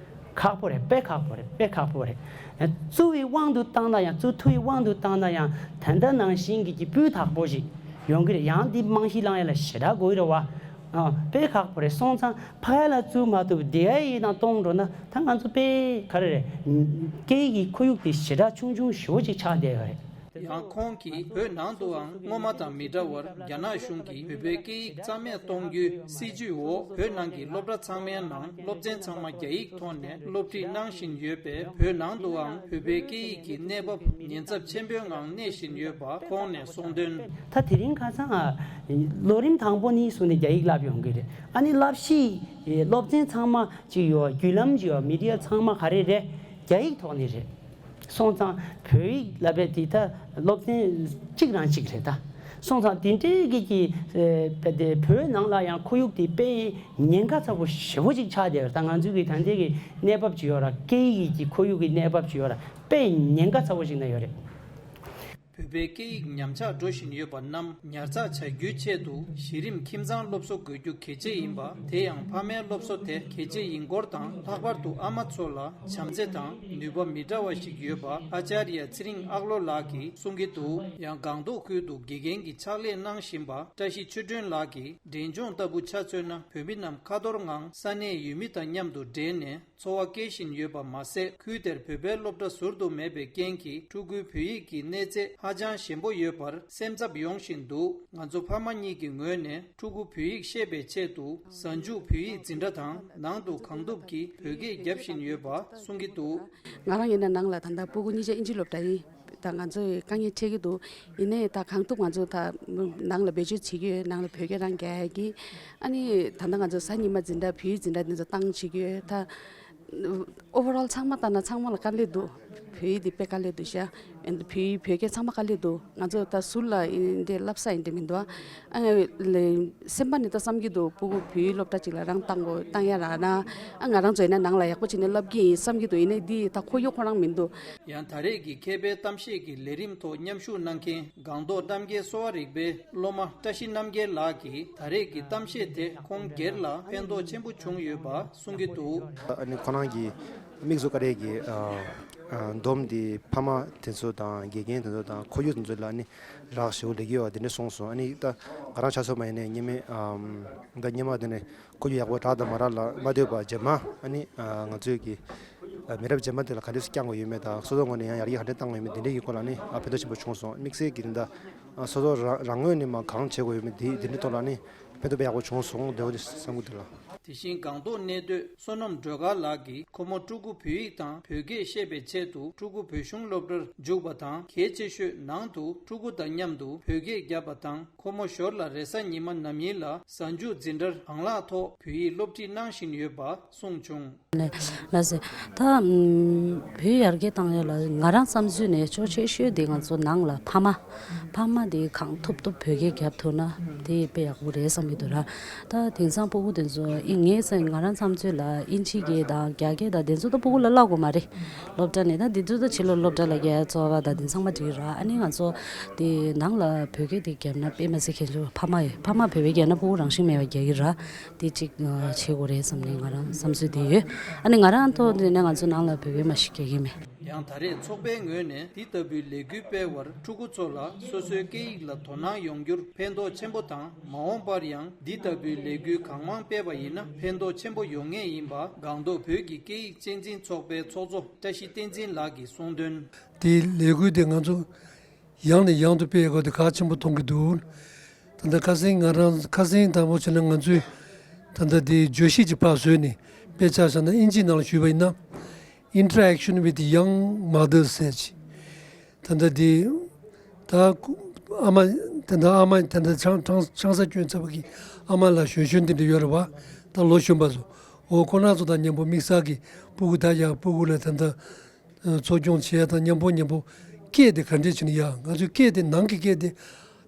ཁག་པོ་རེད། དཔེ་ཁག་པོ་རེད། དཔེ་ཁག་པོ་རེད། བཙུགས་པའི་དབང་དུ་བཏང་ན་ཡང་བཙུགས་ཐུབ་པའི་དབང་དུ་བཏང་ན་ཡང་ད་ལྟ་ནང་བཞིན་གྱི་གི་སྤུས་དག་པོ་ཞིག་ཡོང་གི་རེད། ཡང་འདི་རྨང་གཞི་བསླང་ཡ་ལ་ཞེ་དྲག་དགོས་ཀྱི་རེད་བ། ཨ། དཔེ་ཁག་པོ་རེད། སོང་ཙང་ཕ་ཡ་ལ་བཙུགས་མ་ཐུབ་དེ་ཡ་ཡི་དང་གཏོང་འགྲོ་ན་ད་ང་ཚོ་དཔེ་ག་རེ་རེད། སྐད་ཡིག་གི་ཁོར་ཡུག་དེ་ཞེ་དྲག་ཆུང་ཆུང་ཞེ་པོ་ཅིག་ཆགས་བསྡད་ཡོད་རེད། ཡང་ཁོང་གིས་བོད་ནང་དུའང་སྔོན་མ་དང་མི་འདྲ་བར་རྒྱ་ནག་གཞུང་གིས་བོད་པའི་སྐད་ཡིག་རྩ་མེད་གཏོང་རྒྱུའི་སྲིད་ཇུས་འོག་བོད་ནང་གི་སློབ་གྲྭ་ཚང་མའི་ནང་སློབ་ཚན་ཚང་མ་རྒྱ་ཡིག་ཐོག་ནས་སློབ་ཁྲིད་གནང་བཞིན་ཡོད་པས། བོད་ནང་དུའང་བོད་པའི་སྐད་ཡིག་གི་གནས་བབ་ཉེན་ཚབས་ཆེན་པོའི་ངང་གནས་བཞིན་ཡོད་པ་ཁོང་ནས་གསུངས་དོན། ད་དེ་རིང་ཁ་སང་ཨ། ལོ་རིམ་དང་པོ་ནས་བཟུང་ནས་རྒྱ་ཡིག་བསླབ་ཡོང་གི་རེད། ཨ་ནི་བསླབ་གཞི་སློབ་ཚན་ཚང་མ་ཅིག་ཡོད། བརྒྱུད་ལམ་ཅིག་ཡོད། མི་ཊི་ཡ་ཚང་མ་ག་རེ་རེད། རྒྱ་ཡིག་ཐོག་ནས་རེད། སོང་ཙང་བོད་ཡིག་བསླབ་པའི་དེ་ད་སློབ་ཚན་གཅིག་རང་གཅིག་རེད་ད། སོང་ཙང་དེ་འདྲའི་གི་གི་ཨེ། བོད་ནང་ལ་ཡང་ཁོར་ཡུག་དེ་དཔེ་ཉེན་ཁ་ཚ་པོ་ཞེ་པོ་ཅིག་ཆགས་བསྡད་ཡོད་རེད། ད་ང་ཚོའི་གི་ད་ལྟའི་གི་གནས་བབ་ཅིག་ཡོད་ར། སྐད་ཡིག་གི་ཁོར་ཡུག་གི་གནས་བབ་ཅིག་ཡོད་ར། དཔེ་ཉེན་ཁ་ཚ་པོ་ཞིག་ན་ཡོད་རེད། བོད་པའི་སྐད་ཡིག་ཉམས་ཆག་འགྲོ་བཞིན་ཡོད་པ་རྣམས་ཉར་ཚགས་བྱ་རྒྱུའི་ཆེད་དུ་གཞི་རིམ་ཁྱིམ་ཚང་སློབ་གསོ་དགོས་རྒྱུ་གལ་ཆེ་ཡིན་པ། དེ་ཡང་ཕ་མའི་སློབ་གསོ་དེ་གལ་ཆེ་ཡིན་སྐོར་དང་། ལྷག་པར་དུ་ཨ་མ་ཚོ་ལ་བྱམས་བརྩེ་དང་ནུས་པ་མི་འདྲ་བ་ཞིག་ཡོད་པ་ཨ་ཅཱརྱ་ཚེ་རིང་ཨ་ལོ་ལགས་ཀྱིས་གསུང་གི་འདུག་ཡང་སྒང་ཏོག་ཁུལ་དུ་དགེ་རྒན་གྱི་ཕྱག་ལས་གནང་བཞིན་པ་བཀྲ་ཤིས་ཆོས་སྒྲོན་ལགས་ཀྱིས། འབྲས་ལྗོངས་ལྟ་བུ་ཆ་མཚོན་ན་བོད་མི་རྣམས་ཁ་ཐོར་ངང་ས་གནས་ཡུལ་མི་དང་མཉམ་དུ་འབྲེལ་ནས། འཚོ་བ་སྐྱེལ་བཞིན་ཡོད་པ་མ་ཟད། ཁུལ་དེར་བོད་པའི་སློབ་གྲྭ་ཟུར་དུ་མེད་པའི་རྐྱེན་གྱིས། ཕྲུ་གུའི་བོད་ཡིག་གི་གནས་ཚད་ ཧ་ཅང་ཞན་པོ་ཡོད་པར་སེམས་འཚབ་ཡོང་བཞིན་འདུག་ང་ཚོ་ཕ་མ་གཉིས་ཀྱི་ངོས་ནས་ཕྲུ་གུ་བོད་ཡིག་ཤེས་པའི་ཆེད་དུ་གཟའ་མཇུག་བོད་ཡིག་འཛིན་གྲྭ་དང་ནང་དུ་གང་ཐུབ་ཀྱིས་བོད་སྐད་རྒྱབ་བཞིན་ཡོད་པ་གསུང་གི་འདུག་ང་རང་ཡིན་ན་ནང་ལ་ད་ལྟ་སྤུ་གུ་གཉིས་ཆ་ཨིན་ཇི་སློབ་གྲྭ་ཡིན། ད་ང་ཚོས་དཀའ་ངལ་འཕྲད་ཀྱི་འདུག་ཡིན་ནའི་ད་གང་ཐུབ་ང་ཚོ་ད་ནང་ལ་བེད་སྤྱོད་བྱེད་ཀྱི་ཡོད། ནང་ལ་བོད་སྐད་རང་རྒྱག་ཡ་གི། ཨ་ནི་ད་ལྟ་ང་ཚོ་གཟའ་ཉི་མ་འཛིན་གྲྭ་བོད་ཡིག་འཛིན་གྲྭ་འདི་ཚོ་བཏང་བྱེད་ཀྱི་ཡོད། ད་ཨོ་ཝར་ཨོལ་ཚང་མ་བལྟས་ན་ཚང་མ་ལ་དཀའ་ལས་འདུག་བོད་ཡིག་འདི་དཔེ་དཀའ་ལས་འདུག་ཤག་བོད་ཡིག་བོད་སྐད་ཚང་མ་དཀའ་ལས་འདུག་ང་ཚོ་ད་ཟུར་ལ་ཡིན་འདི་བསླབ་ས་ཡིན་འདི་མི་འདུག་ཨ་ལེ། སེམས་པ་ནི་ད་བསམ་གྱི་འདུག་སྤུ་གུ་བོད་ཡིག་སློབ་གྲྭ་ཅིག་ལ་རང་བཏང་དགོས་བཏང་ཡ་རག་ན། ཨ་ང་རང་ཚོ་ཡིན་ན་ནང་ལ་ཡག་པོ་བྱས་ནས་བསླབ་ཀྱི་ཡིན་བསམ་གྱི་འདུག་ཡིན་ནའི་འདི་ད་ཁོར་ཡུག་ཁོ་རང་མི་འདུག་ཡང་ད་རེས་ཀྱི་མཁས་པའི་གཏམ་བཤད་ཀྱི་ལས་རིམ་ཐོག་མཉམ་ཞུགས་གནང་མཁན་སྒང་ཏོག་རྣམ་རྒྱལ་གསོ་བ་རིག་པའི་སློབ་མ་བཀྲ་ཤིས་རྣམ་རྒྱལ་ལགས་ཀྱིས་ད་རེས་ཀྱི་གཏམ་བཤད་དེ་ཁོང་སྒེར་ལ་ཕན་ཐོགས་ཆེན་པོ་བྱུང་ཡོད་པ་གསུང་གི་འདུག་ཨ་ནི་ཁོ་རང་གིས་དམིགས་སུ་བཀར་ཡས་ཀྱི་ཨ་ཨ་འདོམས་དེ་ཕ་མ་དེ་ཚོ་དང་དགེ་རྒན་དེ་ཚོ་དང་ཁོར་ཡུག་དེ་ཚོ་ལ་ནི་རག་ཞེ་པོ་ལས་ཀྱི་ཡོད་པ་དེ་འདྲ་གསུངས་སོང་། ཨ་ནི་ད་ང་རང་ཆ་སོ་མ་ཡིན་ནའི་སྔོན་མའི་ཨ་ད་སྔོན་མ་དེ་ནས་ཁོར་ཡུག་ཡག་པོ་རག་དང་མ་རག་ལ་མ་ལྟོས་པར་རྗེས་མ་ཨ་ནི་ང་ཚོས་ཀྱི་མི་རབས་རྗེས་མ་དེ་ལ་ག་འདྲས་སུ་བསྐྱང་དགོས་ཡོད་མེད་དང་སོ་སོ་ངོས་ནས་ཡང་ཡར་རྒྱས་ག་འདྲས་གཏང་དགོས་ཡོད་མེད་དེ་འདྲས་ཀྱི་སྐོར་ལ་ནི་ཨ་ཕན་ཐོགས་ཆེན་པོ་བྱུང་སོང་། དམིགས་བསལ་གྱི་དེ་འདྲ་སོ་སོ་རང་རང་ངོས་ནས་མ་གང་བྱེད་དགོས་ཡོད་མེད་དེ་དེ་འདྲས་ཐོག་ལ་ནི་ཕན་ཐོགས་དཔེ་ཡག་པོ་བྱུང་སོང་བསྡད་པ་དེ་བསམ་གྱི་འདུག་ལ། དེ་བཞིན་སྒང་ཏོག་གནས་སྡོད་བསོད་ནམས་སྒྲོལ་དཀར་ལགས་ཀྱིས་ཁོ་མོ་ཕྲུ་གུ་བོད་ཡིག་དང་བོད་སྐད་ཤེས་པའི་ཆེད་དུ་ཕྲུ་གུ་བོད་གཞུང་སློབ་གྲྭར་འཇུག་པ་དང་གལ་ཆེ་ཤོས་ནང་དུ་ཕྲུ་གུ་དང་མཉམ་དུ་བོད་སྐད་བརྒྱབ་པ་དང་། ཁོ་མོ་ཞོར་ལ་རེས་གཟའ་ཉི་མ་ནམ་ཡིན་ལ་གཟའ་མཇུག་འཛིན་གྲྭར་ཨང་ལགས་ཐོག་བོད་ཡིག་སློབ་ཁྲིད་གནང་བཞིན་ཡོད་པ་གསུངས་བྱུང་། ལགས་སེ། ད་ཨམ་བོད་ཡར་རྒྱས་བཏང་ཡ་ལ་ང་རང་བསམ་ཚུལ་ནས་ཕྱོགས་ཆེ་ཤོས་དེ་ང་ཚོ་ནང་ལ་ཕ་མ་ཕ་མ་དེ་གང་ཐུབ་ཐུབ་བོད་སྐད་རྒྱབ་ཐུབ་ན་དེ་དཔེ་ཡག་པོ་རེད་བསམ་གྱི་འདུག་ར། ད་དེང་སང་སྤུ་གུ་དེ་ཚོ་ཨི་ངས་ཟེར་ང་རང་བསམ་ཚུལ་ལ་ཨིན་ཇི་སྐད་དང་རྒྱ་སྐད་དང་དེ་ཚོ་ད་སྤུ་གུ་ལ་བསླབ་དགོས་མ་རེད། སློབ་གྲྭ་ནས་ད་དེ་ཚོ་ད་ཕྱི་ལོགས་སློབ་གྲྭ་ལ་རྒྱག་ཡ་འཚོ་བ་དང་དེ་ཚང་མ་འགྲིག་ར། ཨ་ནི་ང་ཚོ་དེ་ནང་ལ་བོད་སྐད་དེ་རྒྱབ་ན་དཔེ་མ་སྲིད་མཁས་པོ་ཕ་མ་ཡོད། ཕ་མ་བོད་སྐད་རྒྱབ་ན་སྤུ་གུ་རང་བཞིན་མེད་པ་རྒྱག་གི་ར། དེ་གཅིག་ཨ་བྱེད་དགོས་རེད་བསམ་ནས་ང་རང་བསམ་ཚུལ་དེ་ཡོད། ཨ་ནི་ང་རང་ཐོག་ནས་ང་ཚོ་ནང་ལ་བོད་སྐད་མ་ཞིག་རྒྱག་གི་མེད། ཡང་ད་རེས་ཚོགས་པའི་ངོས་ནས་འདི་ལྟ་བུའི་ལས་འགུལ་སྤེལ་བར་ཕྲུ་གུ་ཚོ་ལ་སོ་སོའི་སྐད་ཡིག་ལ་དོ་སྣང་ཡོང་རྒྱུར་ཕན་ཐོགས་ཆེན་པོ་དང་། མ་འོངས་པར་ཡང་འདི་ལྟ་བུའི་ལས་འགུལ་གང་མང་སྤེལ་བ་ཡིན་ན་ཕན་ཐོགས་ཆེན་པོ་ཡོང་ངེས་ཡིན་པ་སྒང་ཏོག་བོད་ཀྱི་སྐད་ཡིག་གཅེས་འཛིན་ཚོགས་པའི་ཚོགས་གཙོ་བཀྲ་ཤིས་བསྟན་འཛིན་ལགས་ཀྱིས་གསུངས་དོན། དེའི་ལས་འགུལ་དེ་ང་ཚོ་ཡང་ནས་ཡང་དུ་སྤེལ་དགོས་དེ་གལ་ཆེན་པོ་མཐོང་གི་འདུག་ད་ལྟ་ཁ་སང་ང་རང་ཁ་སང་དང་པོ་བྱས་ན་ང་ཚོས་ད་ལྟ་དེ་བརྗོད་གཞི་ཅིག་ཕར་བཟོས་ནས་དཔེ་ཆ་བཞག་ན་ཨིན་ཇིའི་ནང་ལ་ཞུས་པ་ཡིན་ན། Interaction with young mothers ཟེར་ཅིག་ད་ལྟ་དེ་ད་ཨ་མ་ད་ལྟ་ཨ་མ་ད་ལྟ་ཆང་ཆང་ཆང་ས་སྐྱོན་ཚར་བ་གི་ཨ་མ་ལ་གཞོན་གཞོན་དེ་འདྲ་ཡོད་རེད་བ། ད་ལོ་གཞོན་པ་ཚོ་འོ་ཁོ་རང་ཚོ་དང་མཉམ་པོ་དམིགས་བསལ་གྱི་སྤུ་གུ་ད་ཡ་སྤུ་གུ་ལ་ད་ལྟ་འཚོ་སྐྱོང་བྱེད་ཡ་དང་མཉམ་པོ་མཉམ་པོ་སྐད་དེ་ག་འདྲས་བྱས་ནས་ཡ་ང་ཚོའི་སྐད་དེ་ནང་གི་སྐད་དེ་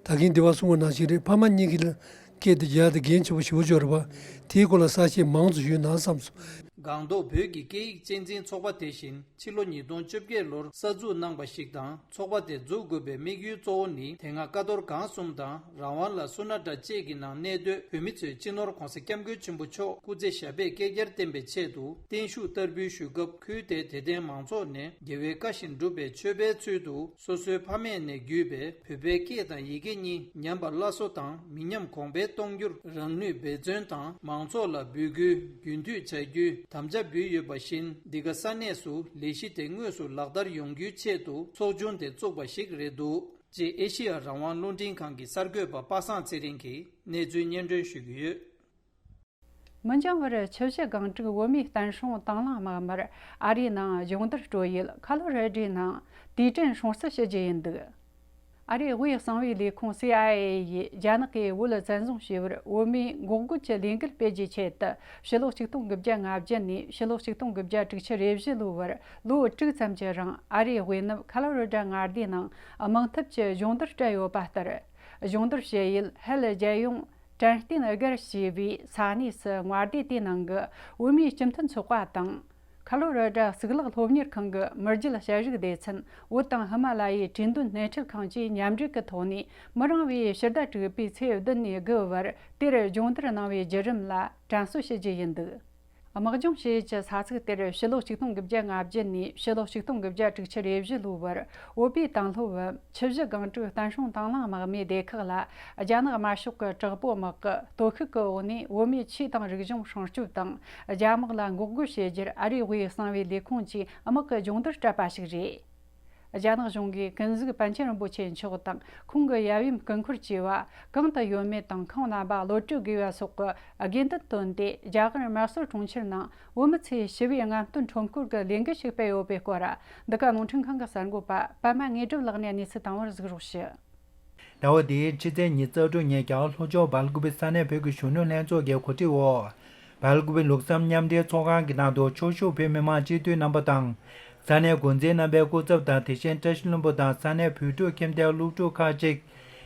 ད་གིན་འདི་བ་གསུང་བ་ནང་བཞིན་རེད། ཕ་མ་གཉིས་ཀྱི་སྐད་དེ་རྒྱག་དེ་འགན་ཆེ་པོ་ཞེ་པོ་ཅིག་ཡོད་རེད་བ། དེའི་སྐོར་ལ་གསལ་བཤད་མང་དུ་ཞུས་ན་བསམ་སོང་། སྒང་ཏོག་བོད་ཀྱི་སྐད་ཡིག་གཅེས་འཛིན་ཚོགས་པ་དེ་བཞིན་ཕྱི་ལོ་ཉིས་སྟོང་བཅོ་བརྒྱད་ལོར་གསར་འཛུགས་གནང་བ་ཞིག་དང་། ཚོགས་པ་དེ་འཛུགས་དགོས་པའི་དམིགས་ཡུལ་གཙོ་བོ་ནི་དེ་སྔ་ཀ་རྡོར་སྒང་གསུམ་དང་རང་དབང་ལ་སུ་ན་ཏྲ་བཅས་ཀྱི་ནང་གནས་སྡོད་བོད་མི་ཚོས་སྤྱི་ནོར་༧གོང་ས་༧སྐྱབས་མགོན་ཆེན་པོ་མཆོག་སྐུ་ཚེ་ཞབས་པད་བསྐལ་བརྒྱར་བརྟན་པའི་ཆེད་དུ་བརྟན་བཞུགས་བསྟར་འབུལ་ཞུ་སྐབས། ཁུལ་དེའི་དད་ལྡན་མང་ཚོགས་ནས་རྒྱལ་བའི་བཀའ་བཞིན་སྒྲུབ་པའི་མཆོད་པའི་ཚུལ་དུ་སོ་སོའི་ཕ་མེས་ནས་བརྒྱུད་པའི་བོད་པའི་སྐད་དང་ཡི་གེ་གཉིས་ཉམས་པ་སླར་གསོ་དང་མི་ཉམས་གོང་འཕེལ་གཏོང་རྒྱུར་རང་ནུས་འབད་བརྩོན་དང་། མང་ཚོགས་ལ་འབོད་སྐུལ་རྒྱུན་མཐུད་བྱ་རྒྱུའི་དམ་བཅའ་འབུལ་ཡོད་པ་བཞིན། འདི་ག་ས་གནས་སུ་ལས་གཞི་དེ་དངོས་སུ་ལག་བསྟར་ཡོང་རྒྱུའི་ཆེད་དུ་ཚོགས་ཆུང་དེ་བཙུགས་པ་ཞིག་རེད་འདུག་ཅེས་ཨེ་ཤི་ཡ་རང་དབང་རླུང་འཕྲིན་ཁང་གི་གསར་འགོད་པ་པ་སངས་ཚེ་རིང་གིས་གནས་ཚུལ་སྙན་སྒྲོན་ཞུ་གི་ཡོད། མི་འགྱང་བར་ཆུ་བཞི་སྒང་དྲུག་བོད་མིའི་བསྟན་སྲུང་དང་བླངས་དམག་མིར་ཨ་རིའི་ནང་སྦྱོང་བརྡར་སྤྲོད་ཡུལ་ཁ་ལོ་ར་ཌའི་ནང་དུས་དྲན་སྲུང་བརྩི་ཞུ་རྒྱུ་ཡིན་འདུག་ཨ་རིའི་དབུས་གསང་བའི་ལས་ཁུངས་སི་ཨའི་ཨེ་ཡིས་རྒྱ་ནག་གིས་བོད་བཙན་བཟུང་བྱས་པར་བོད་མིའི་འགོག་རྒོལ་གྱི་ལས་འགུལ་སྤེལ་རྒྱུའི་ཆེད་དུ་ཕྱི་ལོ་ཆིག་སྟོང་དགུ་བརྒྱ་ལྔ་བརྒྱ་ནས་ཕྱི་ལོ་ཆིག་སྟོང་དགུ་བརྒྱ་དྲུག་ཅུ་རེ་བཞི་ལོའི་བར་ལོ་དྲུག་ཙམ་གྱི་རིང་ཨ་རིའི་དབུས་ནུབ་ཁ་ལོ་ར་ཌ་མངའ་སྡེའི་ནང་དམག་འཐབ་ཀྱི་སྦྱོང་བརྡར་སྤྲད་ཡོད་པ་ལྟར། སྦྱོང་བརྡར་བྱེད་ཡུལ་ཧེལ་རྒྱལ་ཡོངས་དྲན་རྟེན་སྒར་ཞེས་པའི་ས་གནས་སུ་མངའ་སྡེ་དེའི་ནང་གི་བོད་མིའི་སྤྱི་མཐུན་ཚོགས་པ་དང་། ཁ་ལོ་ར་ཌ་གཙུག་ལག་སློབ་གཉེར་ཁང་གི་མི་རྒྱུད་དཔྱད་ཞིབ་སྡེ་ཚན། བོད་དང་ཧི་མ་ལ་ཡའི་གྲོས་འདོན་སྣེ་ཁྲིད་ཁང་བཅས་མཉམ་འབྲེལ་གྱི་ཐོག་ནས་མི་རིང་བའི་ཕྱི་ཟླ་དྲུག་པའི་ཚེས་བདུན་ནས་དགུ་བར་དེར་སྦྱོང་བརྡར་གནང་བའི་བརྒྱུད་རིམ་ལ་དྲན་གསོ་ཞུ་རྒྱུ་ཡིན་འདུག་དམག་སྦྱོང་བྱེད་ཡུལ་གྱི་ས་ཚིགས་དེར་ཕྱི་ལོ་ཆིག་སྟོང་དགུ་བརྒྱ་ལྔ་བརྒྱ་ནས་ཕྱི་ལོ་ཆིག་སྟོང་དགུ་བརྒྱ་དྲུག་ཅུ་རེ་བཞི་ལོའི་བར་བོད་པའི་དང་སློབ་ཆུ་བཞི་སྒང་དྲུག་བསྟན་སྲུང་དང་བླངས་དམག་མིའི་སྡེ་ཁག་ལ་རྒྱ་ནག་དམར་ཤོག་གི་དྲག་པོའི་དམག་གི་སྟོབས་ཤུགས་ཀྱི་འོག་ནས་བོད་མིའི་ཆོས་དང་རིག་གཞུང་སྲུང་སྐྱོབ་དང་རྒྱ་དམག་ལ་འགོག་རྒོལ་བྱེད་རྒྱུར་ཨ་རིའི་དབུས་གསང་བའི་ལས་ཁུངས་ཀྱིས་དམག་གི་སྦྱོང་བརྡར་སྤྲད་པ་ཞིག་རེད། རྒྱ་ནག་གཞུང་གིས་ཀུན་གཟིགས་པཎ་ཆེན་རིན་པོ་ཆེ་མཆོག་དང་ཁོང་གི་ཡབ་ཡུམ་སྐུ་འཁོར་བཅས་པ་གང་དུ་ཡོད་མེད་དང་ཁོང་རྣམ་པ་གློད་བཀྲོལ་དགོས་པ་སོགས་ཀྱི་དགོས་འདུན་བཏོན་ཏེ། རྒྱ་གར་མ་སུར་གྲོང་ཁྱེར་ནང་བོད་མི་ཚོས་ཞི་བའི་རྔམ་སྟོན་ཁྲོམ་སྐོར་གྱི་ལས་འགུལ་ཞིག་སྤེལ་ཡོད་པའི་སྐོར། འདི་ག་རླུང་འཕྲིན་ཁང་གི་གསར་འགོད་པ་པད་མ་དངོས་གྲུབ་ལགས་ནས་གནས་ཚུལ་དང་པོར་གཟིགས་རོགས་ཞུ། ཟླ་བ་འདིའི་ཕྱི་ཚེས་ཉི་ཤུ་རྩ་དྲུག་ཉིན་རྒྱ་གར་ལྷོ་ཕྱོགས་སྦེལ་ཀོབ་པའི་ས་གནས་བོད་ཀྱི་གཞོན་ནུ་ལྷན་ཚོགས་ཀྱི་གོ་སྒྲིག་འོག་སྦེལ་ཀོབ་པའི་ལུགས་བསམ་མཉམ་འབྲེལ་ཚོགས་ཁང་གི་ནང་དུ་ཕྱོགས་བཞུགས་བོད་མི་མང་སྤྱི་འཐུས་རྣམ་པ་དང་། ས་གནས་འགོ་འཛིན་རྣམ་པའི་སྐུ་ཚབ་དང་། དེ་བཞིན་བཀྲ་ཤིས་ལྷུན་པོ་དང་ས་གནས་བོད་ཕྲུག་ཁྱིམ་སྡེའི་སློབ་ཕྲུག་ཁག་ཅིག་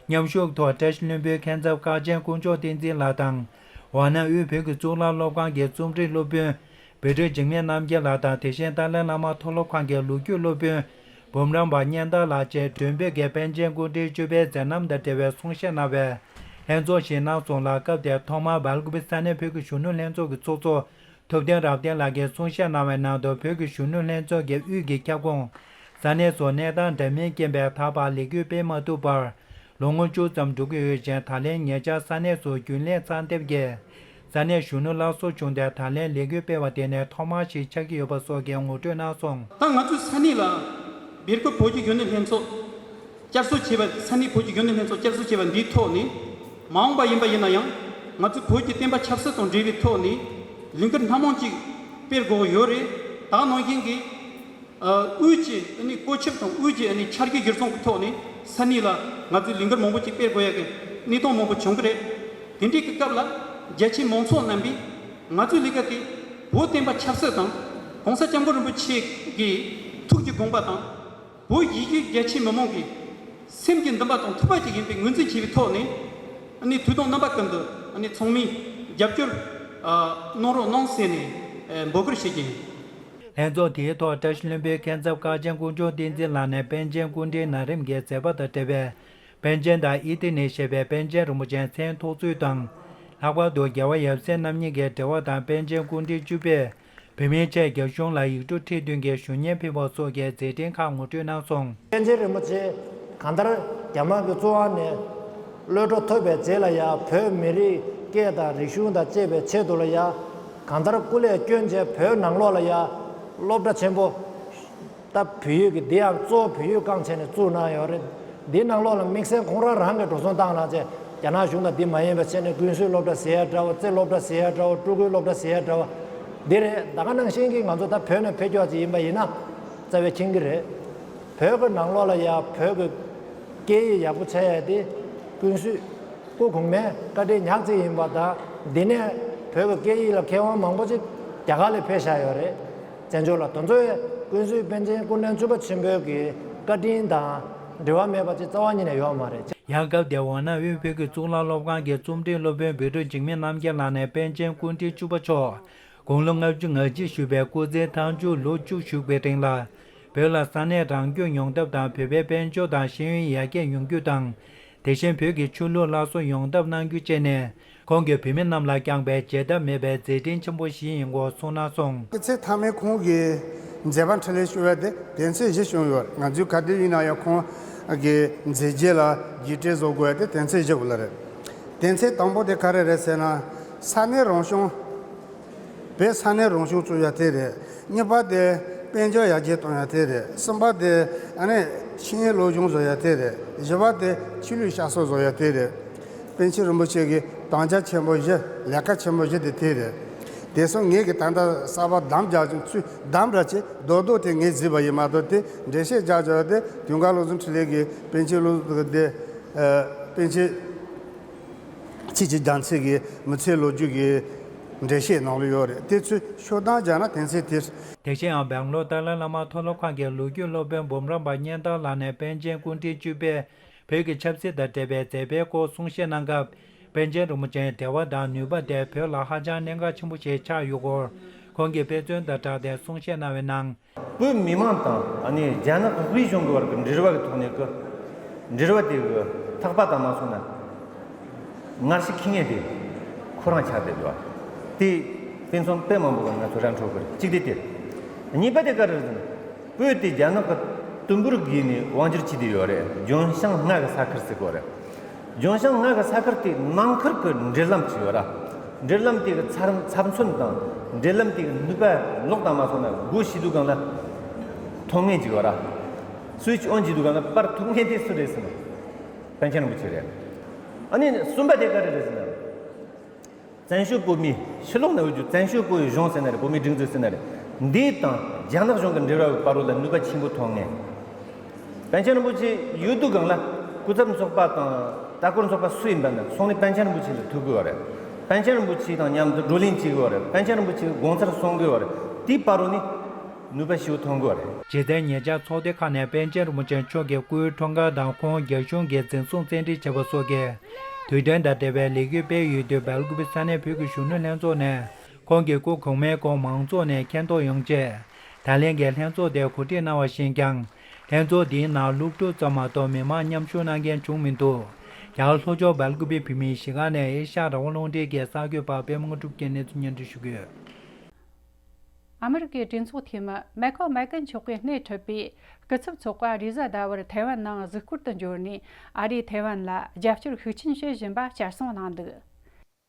མཉམ་ཞུགས་ཐོག་བཀྲ་ཤིས་ལྷུན་པོའི་མཁན་ཚབ་སྐར་ཆེན་དཀོན་མཆོག་བསྟན་འཛིན་ལགས་དང་། ཝཱ་ཎ་དབུས་བོད་ཀྱི་གཙུག་ལག་སློབ་ཁང་གི་རྩོམ་སྒྲིག་སློབ་དཔོན་བོད་ཕྲུག་འཇིགས་མེད་རྣམ་རྒྱལ་ལགས་དང་། དེ་བཞིན་ཏཱ་ལའི་བླ་མ་མཐོ་སློབ་ཁང་གི་ལོ་རྒྱུས་སློབ་དཔོན་འབུམ་རམས་པ་གཉན་ཐར་ལགས་བཅས་མགྲོན་འབོད་ཀྱིས་པཎ་ཆེན་སྐུ་ཕྲེང་བཅུ་པའི་མཛད་རྣམ་དང་འབྲེལ་བའི་གསུང་བཤད་གནང་བས་ལྷན་ཚོགས་ཤིག་གནང་སོང་ལ། སྐབས་དེར་ཐོག་མར་སྦེལ་ཀོབ་པའི་ས་གནས་བོད་ཀྱི་གཞོན་ནུ་ལྷན་ཚོགས་ཀྱི་ཚོགས་གཙོ་ཐུབ་བསྟན་རབ་བརྟན་ལགས་ཀྱིས་གསུང་བཤད་གནང་བའི་ནང་དུ། བོད་ཀྱི་གཞོན་ནུ་ལྷན་ཚོགས་ཀྱིས་དབུས་ཀྱི་ཁྱབ་ཁོངས་ས་གནས་སུ་གནས་སྟངས་འདྲ་མིན་རྐྱེན་པས་ད་བར་ལས་འགུལ་སྤེལ་མ་ཐུབ་པར་ལོ་ངོ་བཅུ་ཙམ་འགྲོ་གི་ཡོད་ཅིང་། ད་ལན་ཉེ་ཆར་ས་གནས་སུ་རྒྱུན་ལས་ཚགས་དེབ་ཀྱིས་ས་གནས་གཞོན་ནུ་སླར་གསོ་བྱུང་སྟེ། ད་ལན་ལས་འགུལ་སྤེལ་བ་དེ་ནི་ཐོག་མ་ཞིག་ཆགས་ཀྱི་ཡོད་པ་སོགས་ཀྱི་ངོ་སྤྲོད་གནང་སོང་། ད་ང་ཚོའི་ས་གནས་ལ་སྦེལ་ཀོབ་བོད་ཀྱི་གཞོན་ནུ་ལྷན་ཚོགས་བསྐྱར་གསོ་བྱས་པ། ས་གནས་བོད་ཀྱི་གཞོན་ནུ་ལྷན་ཚོགས་བསྐྱར་གསོ་བྱས་པ་འདིའི་ཐོག་ནས་མ་འོངས་པ་ཡིན་པ་ཡིན་ན་ཡང་ང་ཚོའི་བོད་ཀྱི་བསྟན་པ་ཆབ་སྲིད་དང་འབྲེལ་བའི་ཐོག་ནས་ལས་འགུལ་སྣ་མང་ཅིག་སྤེལ་དགོས་ཡོད་རེད། ད་ནང་བཞིན་གྱི་ཨ་དབུས་ཀྱི་ཨ་ནི་བཀོད་ཁྱབ་དང་དབུས་ཀྱི་ཨ་ནི་འཆར་གཞི་གཞིར་བཟུང་གི་ཐོག་ནས་ས་གནས་ལ་ང་ཚོས་ལས་འགུལ་མང་པོ་ཅིག་སྤེལ་དགོས་ཡ་གི་གནས་སྟངས་མང་པོ་བྱུང་གི་རེད། དེ་འདྲའི་གི་སྐབས་ལ་རྒྱ་ཆེའི་མང་ཚོགས་རྣམ་པས་ང་ཚོའི་ལས་ཀ་དེ་བོད་བསྟན་པ་ཆབ་སྲིད་དང་༸གོང་ས་༸སྐྱབས་མགོན་རིན་པོ་ཆེ་གི་ཐུགས་ཀྱི་དགོངས་པ་དང་། བོད་ཡུལ་གྱི་རྒྱ་ཆེའི་མི་མང་གི་སེམས་ཀྱི་འདུན་པ་དང་ཐུགས་ཕན་གྱི་ཡིན་པའི་ངོས་འཛིན་བྱས་པའི་ཐོག་ནས་ཨ་ནི་དུས་དང་རྣམ་པ་ཀུན་ཏུ་ཨ་ནི་ཚང་མས་རྒྱབ་སྐྱོར་ཨ་གནང་རོགས་གནང་ཟེར་ནས་ཨ་འབོད་སྐུལ་ཞུ་རྒྱུ་ཡིན། ལྷན་ཚོགས་དེའི་ཐོག་བཀྲ་ཤིས་ལྷུན་པོའི་མཁན་ཚབ་སྐར་ཆེན་དཀོན་མཆོག་བསྟན་འཛིན་ལགས་ནས་པཎ་ཆེན་སྐུ་ཕྲེང་ན་རིམ་གྱི་མཛད་པ་དང་འབྲེལ་བའི་པཎ་ཆེན་དང་ཨི་ཏི་ནས་བཞེས་པའི་པཎ་ཆེན་རིན་པོ་ཆེའི་མཚན་ཐོགས་ཚུལ་དང་། ལྷག་པར་དུ་རྒྱལ་བ་ཡབ་སྲས་རྣམ་གཉིས་ཀྱི་འབྲེལ་བ་དང་པཎ་ཆེན་སྐུ་ཕྲེང་བཅུ་པས་བོད་མིའི་ཆེད་རྒྱ་གཞུང་ལ་ཡིག་འབྲུ་ཁྲི་བདུན་གྱི་ཞུ་སྙན་ཕུལ་བ་སོགས་ཀྱི་མཛད་འཕྲིན་ཁག་ངོ་སྤྲོད་གནང་སོང་། པཎ་ཆེན་རིན་པོ་ཆེ་གང་ལྟར་རྒྱ་དམར་གྱི་བཙོན་དབང་ནས་གློད་གྲོལ་ཐོབ་པའི་རྗེས་ལ་ཡང་བོད་མི་རིགས་སྐད་དང་རིག་གཞུང་དང་བཅས་པའི་ཆེད་དུ་ལ་ཡང་གང་ལྟར་སྐུ་ལས་བསྐྱོན་བྱས་བོད་ནང་ལོགས་ལ་ཡང་སློབ་གྲྭ་ཆེན་པོ། ད་བོད་ཡིག་གི་འདི་ཡང་གཙོ་བོ་བོད་ཡིག་རྐང་བྱས་ནས་བཙུགས་གནང་ཡོད་རེད། འདི་ནང་ལོགས་ལ་དམིགས་བསལ་ཁོང་རང་རང་གིས་འགྲོ་སོང་བཏང་གནང་བྱས་རྒྱ་ནག་གཞུང་དང་འདི་མ་ཡིན་པ་བྱས་ནས་ཀུན་གསོས་སློབ་གྲྭ་ཟེར་ཡ་འདྲ་བོ། རྩེ་སློབ་གྲྭ་ཟེར་ཡ་འདྲ་བོ། སྤྲུལ་སྐུའི་སློབ་གྲྭ་ཟེར་ཡ་འདྲ་བོ། འདི་རེད། ད་ག་ནང་བཞིན་གྱི་ང་ཚོ་ད་བོད་ནས་ཕེབས་ཀྱོག་ཅིག་ཡིན་པ་ཡིན་ན་རྩ་བའི་མཁྱེན་གྱི་རེད། བོད་ཀྱི་ནང་ལོགས་ལ་ཡ་བོད་ཀྱི་སྐད་ཡིག་ཡག་པོ་ཆགས་ཡ་དེ་ཀུན་གསོས་སྐུ་གོང་མའི་བཀའ་དྲིན་ཉག་གཅིག་ཡིན་པ་དང་། འདི་ནས་བོད་ཀྱི་སྐད་ཡིག་ལ་མཁས་དབང་མང་པོ་ཅིག་རྒྱ་གར་ལ་ཕེབས་བཞག་ཡོད་རེད། བཙན་བྱོལ་ལ། དེ་ཚོ་ཡང་ཀུན་གསོས་པཎ་ཆེན་སྐུ་ཕྲེང་བཅུ་པ་ཆེན་པོའི་གི་བཀའ་དྲིན་དང་འབྲེལ་བ་མེད་པ་ཅིག་རྩ་བ་ཉིད་ནས་ཡོད་མ་རེད། ཡང་སྐབས་དེར་ཝཱ་ཎ་དབུས་བོད་ཀྱི་གཙུག་ལག་སློབ་ཁང་གི་རྩོམ་སྒྲིག་སློབ་དཔོན་བོད་ཕྲུག་འཇིགས་མེད་རྣམ་རྒྱལ་ལགས་ནས་པཎ་ཆེན་སྐུ་ཕྲེང་བཅུ་པ་མཆོག་དགུང་ལོ་ལྔ་བཅུ་ང་གཅིག་བཞུགས་པའི་སྐུ་ཚེ་མཐའ་མཇུག་ལོ་བཅུ་བཞུགས་པའི་རིང་ལ། བོད་ལ་ས་གནས་རང་སྐྱོང་ཡོང་ཐབས་དང་། བོད་པའི་དཔལ་འབྱོར་དང་ཤེས་ཡོན་ཡར་རྒྱས་ཡོང་རྒྱུ་དང་། དེ་བཞིན་བོད་ཀྱི་ཆོས་ལུགས་སླར་གསོ་ཡོང་ཐབས་གནང་རྒྱུ་བཅས་ནས། ཁོང་གིས་བོད་མི་རྣམས་ལ་བསྐྱངས་པའི་བརྗེད་ཐབས་མེད་པའི་མཛད་འཕྲིན་ཆེན་པོ་ཞིག་ཡིན་སྐོར་གསུངས་གནང་སོང་། དེ་ཚེ་མཐའ་མའི་ཁོང་གི་མཛད་པ་འཕྲིན་ལས་ཞུ་བ་དེ་དོན་ཚན་བཞི་བྱུང་ཡོད། ང་ཚོའི་ག་དུས་ཡིན་ན་ཡང་ཁོང་གི་མཛད་རྗེས་ལ་རྒྱུད་སྤྲོད་བཟོ་དགོས་ཡ་དེ་དོན་ཚན་བཞི་བོ་ལ་རེད། དོན་ཚན་དང་པོ་དེ་ག་རེ་རེད་ཟེར་ན། ས་གནས་རང་སྐྱོང་། བོད་ས་གནས་རང་སྐྱོང་བཙུགས་ཡ་དེ་རེད། གཉིས་པ་དེ་དཔལ་འབྱོར་ཡར་རྒྱས་གཏོང་ཡ་དེ་རེད། གསུམ་པ་དེ་ཨ་ནི་ཆིངས་ཡིག་སློབ་སྦྱོང་བཟོ་ཡ་དེ་རེད། བཞི་པ་དེ་ཆོས་ལུགས་བསྐྱར་གསོ་བཟོ་ཡ་དེ་རེད། པཎ་ཆེན་རིན་པོ་ཆེ་གི་དམ་བཅའ་ཆེན་པོ་བཞི། ལས་ཀ་ཆེན་པོ་བཞི་དེ་དེ་རེད། དེ་སོང་ངས་ཀྱི་ད་ལྟ་གསར་པ་བདམས་རྒྱག་ཅིང་ཚུལ་བདམས་ར་ཅེ་རྡོག་རྡོག་དེ་ངས་བརྫིས་པ་ཡིན་མ་གཏོགས། དེ་འགྲེལ་བཤད་རྒྱག་རྒྱག་དེ་དུས་འགའ་བློ་བཟང་འཕྲིན་ལས་ཀྱི་པཎ་ཆེན་བློ་དེ་ཨ་པཎ་ཆེན་ཆོས་ཀྱི་རྒྱལ་མཚན་གྱི་མི་ཚེའི་ལོ་རྒྱུས་ཀྱི་འགྲེལ་བཤད་ནང་ལ་ཡོད་རེད། དེ་ཚོས་ཤོག་གདམས་བརྒྱབ་ན་དེ་ཚེ་དེར། དེ་བཞིན་ཡང་སྦེང་ལོར་ཏཱ་ལའི་བླ་མ་མཐོ་སློབ་ཁང་གི་ལོ་རྒྱུས་སློབ་དཔོན་འབུམ་རམས་པ་གཉན་ཐར་ལགས་ནས་པཎ་ཆེན་སྐུ་ཕྲེང་བཅུ་པས་བོད་ཀྱི་ཆབ་སྲིད་དང་འབྲེལ་བའི་མཛད་པའི་སྐོར་གསུང་བཤད་གནང་སྐབས། པཎ་ཆེན་རིན་པོ་ཆེའི་འབྲེལ་བ་དང་ནུས་པ་དེ་བོད་ལ་ཧ་ཅང་གནད་འགག་ཆེན་པོ་ཞིག་ཆགས་ཡོད་སྐོར། ཁོང་གིས་དཔེ་མཚོན་དང་སྦྲགས་ཏེ་གསུང་བཤད་གནང་བའི་ནང་། བོད་མི་མང་དང་ཨ་ནི་རྒྱ་ནག་དབུས་གཞུང་གི་བར་གྱི་འབྲེལ་བ་གི་ཐོག་ནས་ཀྱི་འབྲེལ་བ་དེ་གི་ཐག་པ་དང་མ་སོང་ན་ངར་ཤི་ཁེ་ངེ་དེ་ཁོ་རང་ཆགས་བསྡད་འདུག་དེ་དཔེ་མཚོན་དཔེ་མང་པོ་གི་ང་ཚོ་ར་འཕྲོད་གི་རེད། གཅིག་དེ་དེ། གཉིས་པ་དེ་ག་རེ་རེད་ཟེར་ན། བོད་དེ་རྒྱ་ནག་གི་དུམ་བུར་བརྒལ་ནས་དབང་སྒྱུར་བྱས་བསྡད་ཡོད་རེད། ལྗོན་ཤིང་ལྔ་གི་ས་ཁུལ་ཟེར་གོ་རེད། ལྗོན་ཤིང་ལྔ་གི་ས་ཁུལ་དེ་ནང་ཁུལ་གྱི་འབྲེལ་ལམ་ཅིག་ཡོད་ར། འབྲེལ་ལམ་དེ་གི་ཚབ་ཚབ་མཚོན་དང་འབྲེལ་ལམ་དེ་གི་ནུས་པ་ལོག་དང་མ་སོང་ན་སྒོ་ཕྱེ་དུས་སྒང་ལ་མཐོང་ངེས་ཅིག་ཡོད་ར། སུའི་ཅི་ཨོན་བྱེད་དུས་སྒང་ལ་པར་ཐུག་མཁན་དེ་སུ་རེད་ཟེར་ན། པཎ་ཆེན་རིན་པོ་ཆེ་རེད། ཨ་ནི་གསུམ་པ་དེ་ག་རེ་རེད་ཟེར་ན། བཙན་བྱོལ་བོད་མིའི་ཕྱི་ལོགས་ན་ཡོད་རྒྱུ་བཙན་བྱོལ་བོད་ཀྱི་གཞུང་ཟེར་ན་རེད། བོད་མིའི་སྒྲིག་འཛུགས་ཟེར་ན་རེད། འདི་དང་རྒྱ་ནག་གཞུང་གི་འབྲེལ་བ་གི་བར་ལ་ནུས་པ་ཆེན་པོ་ཐོན་ངེས། པཎ་ཆེན་རིན་པོ་ཆེ་ཡོད་དུས་སྒང་ལ་སྐུ་ཚབ་ཚོགས་པ་དང་ལྟ་སྐོར་ཚོགས་པ་སུ་ཡིན་པ་ན་སོང་ནས་པཎ་ཆེན་རིན་པོ་ཆེ་ལ་ཐུག་དགོས་པ་རེད། པཎ་ཆེན་རིན་པོ་ཆེ་དང་མཉམ་དུ་བགྲོ་གླེང་བྱེད་དགོས་པ་རེད། པཎ་ཆེན་རིན་པོ་ཆེ་དགོངས་ཚུལ་གསུང་དགོས་པ་རེད། དེའི་བར་ལ་ནི་ནུས་པ་ཞེ་པོ་ཐོན་དགོས་པ་རེད། རྗེས་དེར་ཉེ་ཆར་ཚོགས་སྡེ་ཁག་ནས་པཎ་ཆེན་རིན་པོ་ཆེ་མཆོག་གི་སྐུའི་འཁྲུངས་སྐར་དང་ཁོང་རྒྱ་གཞུང་གིས་འཛིན་བཟུང་བཙན་ཁྲིད་བྱས་པ་སོགས་ཀྱི་དུས་སྟོན་དང་འབྲེལ་བའི་ལས་འགུལ་སྤེལ་ཡོད་དུས། སྦེལ་ཀོབ་ས་གནས་བོད་ཀྱི་གཞོན་ནུ་ལྷན་ཚོགས་ནས་ཁོང་གི་སྐུ་གོང་མའི་སྐོར་མང་ཚོགས་ནས་མཁྱེན་རྟོགས་ཡོང་ཆེད། ད་ལན་གྱི་ལྷན་ཚོགས་དེ་གོ་སྒྲིག་གནང་བ་ཞིག་ཡིན་ཀྱང་། ལྷན་ཚོགས་འདིའི་ནང་སློབ་ཕྲུག་ཙམ་མ་གཏོགས་མི་མང་མཉམ་ཞུགས་གནང་མཁན་བྱུང་མི་འདུག་རྒྱ་གར་ལྷོ་ཕྱོགས་སྦེལ་ཀོབ་བོད་མིའི་གཞིས་ཁག་ནས་ཨེ་ཤ་ཡ་རང་དབང་རླུང་འཕྲིན་གྱི་གསར་འགོད་པ་པད་མ་དངོས་གྲུབ་ཀྱིས་གནས་ཚུལ་སྙན་སྒྲོན་ཞུ་གི་ཡོད། ཨ་མི་རི་ཀའི་གྲོས་ཚོགས་འཐུས་མི་མེ་ཁོལ་མེ་ཀོན་མཆོག་གིས་སྣེ་ཁྲིད་པའི་སྐུ་ཚབ་ཚོགས་པ་རེས་གཟའ་ཟླ་བར་ཐའེ་ཝན་ནང་གཟིགས་སྐོར་དུ་འབྱོར་ནས། ཨ་རིས་ཐའེ་ཝན་ལ་རྒྱབ་སྐྱོར་ཤུགས་ཆེན་བྱེད་བཞིན་པ་བསྐྱར་གསོ་གནང་འདུག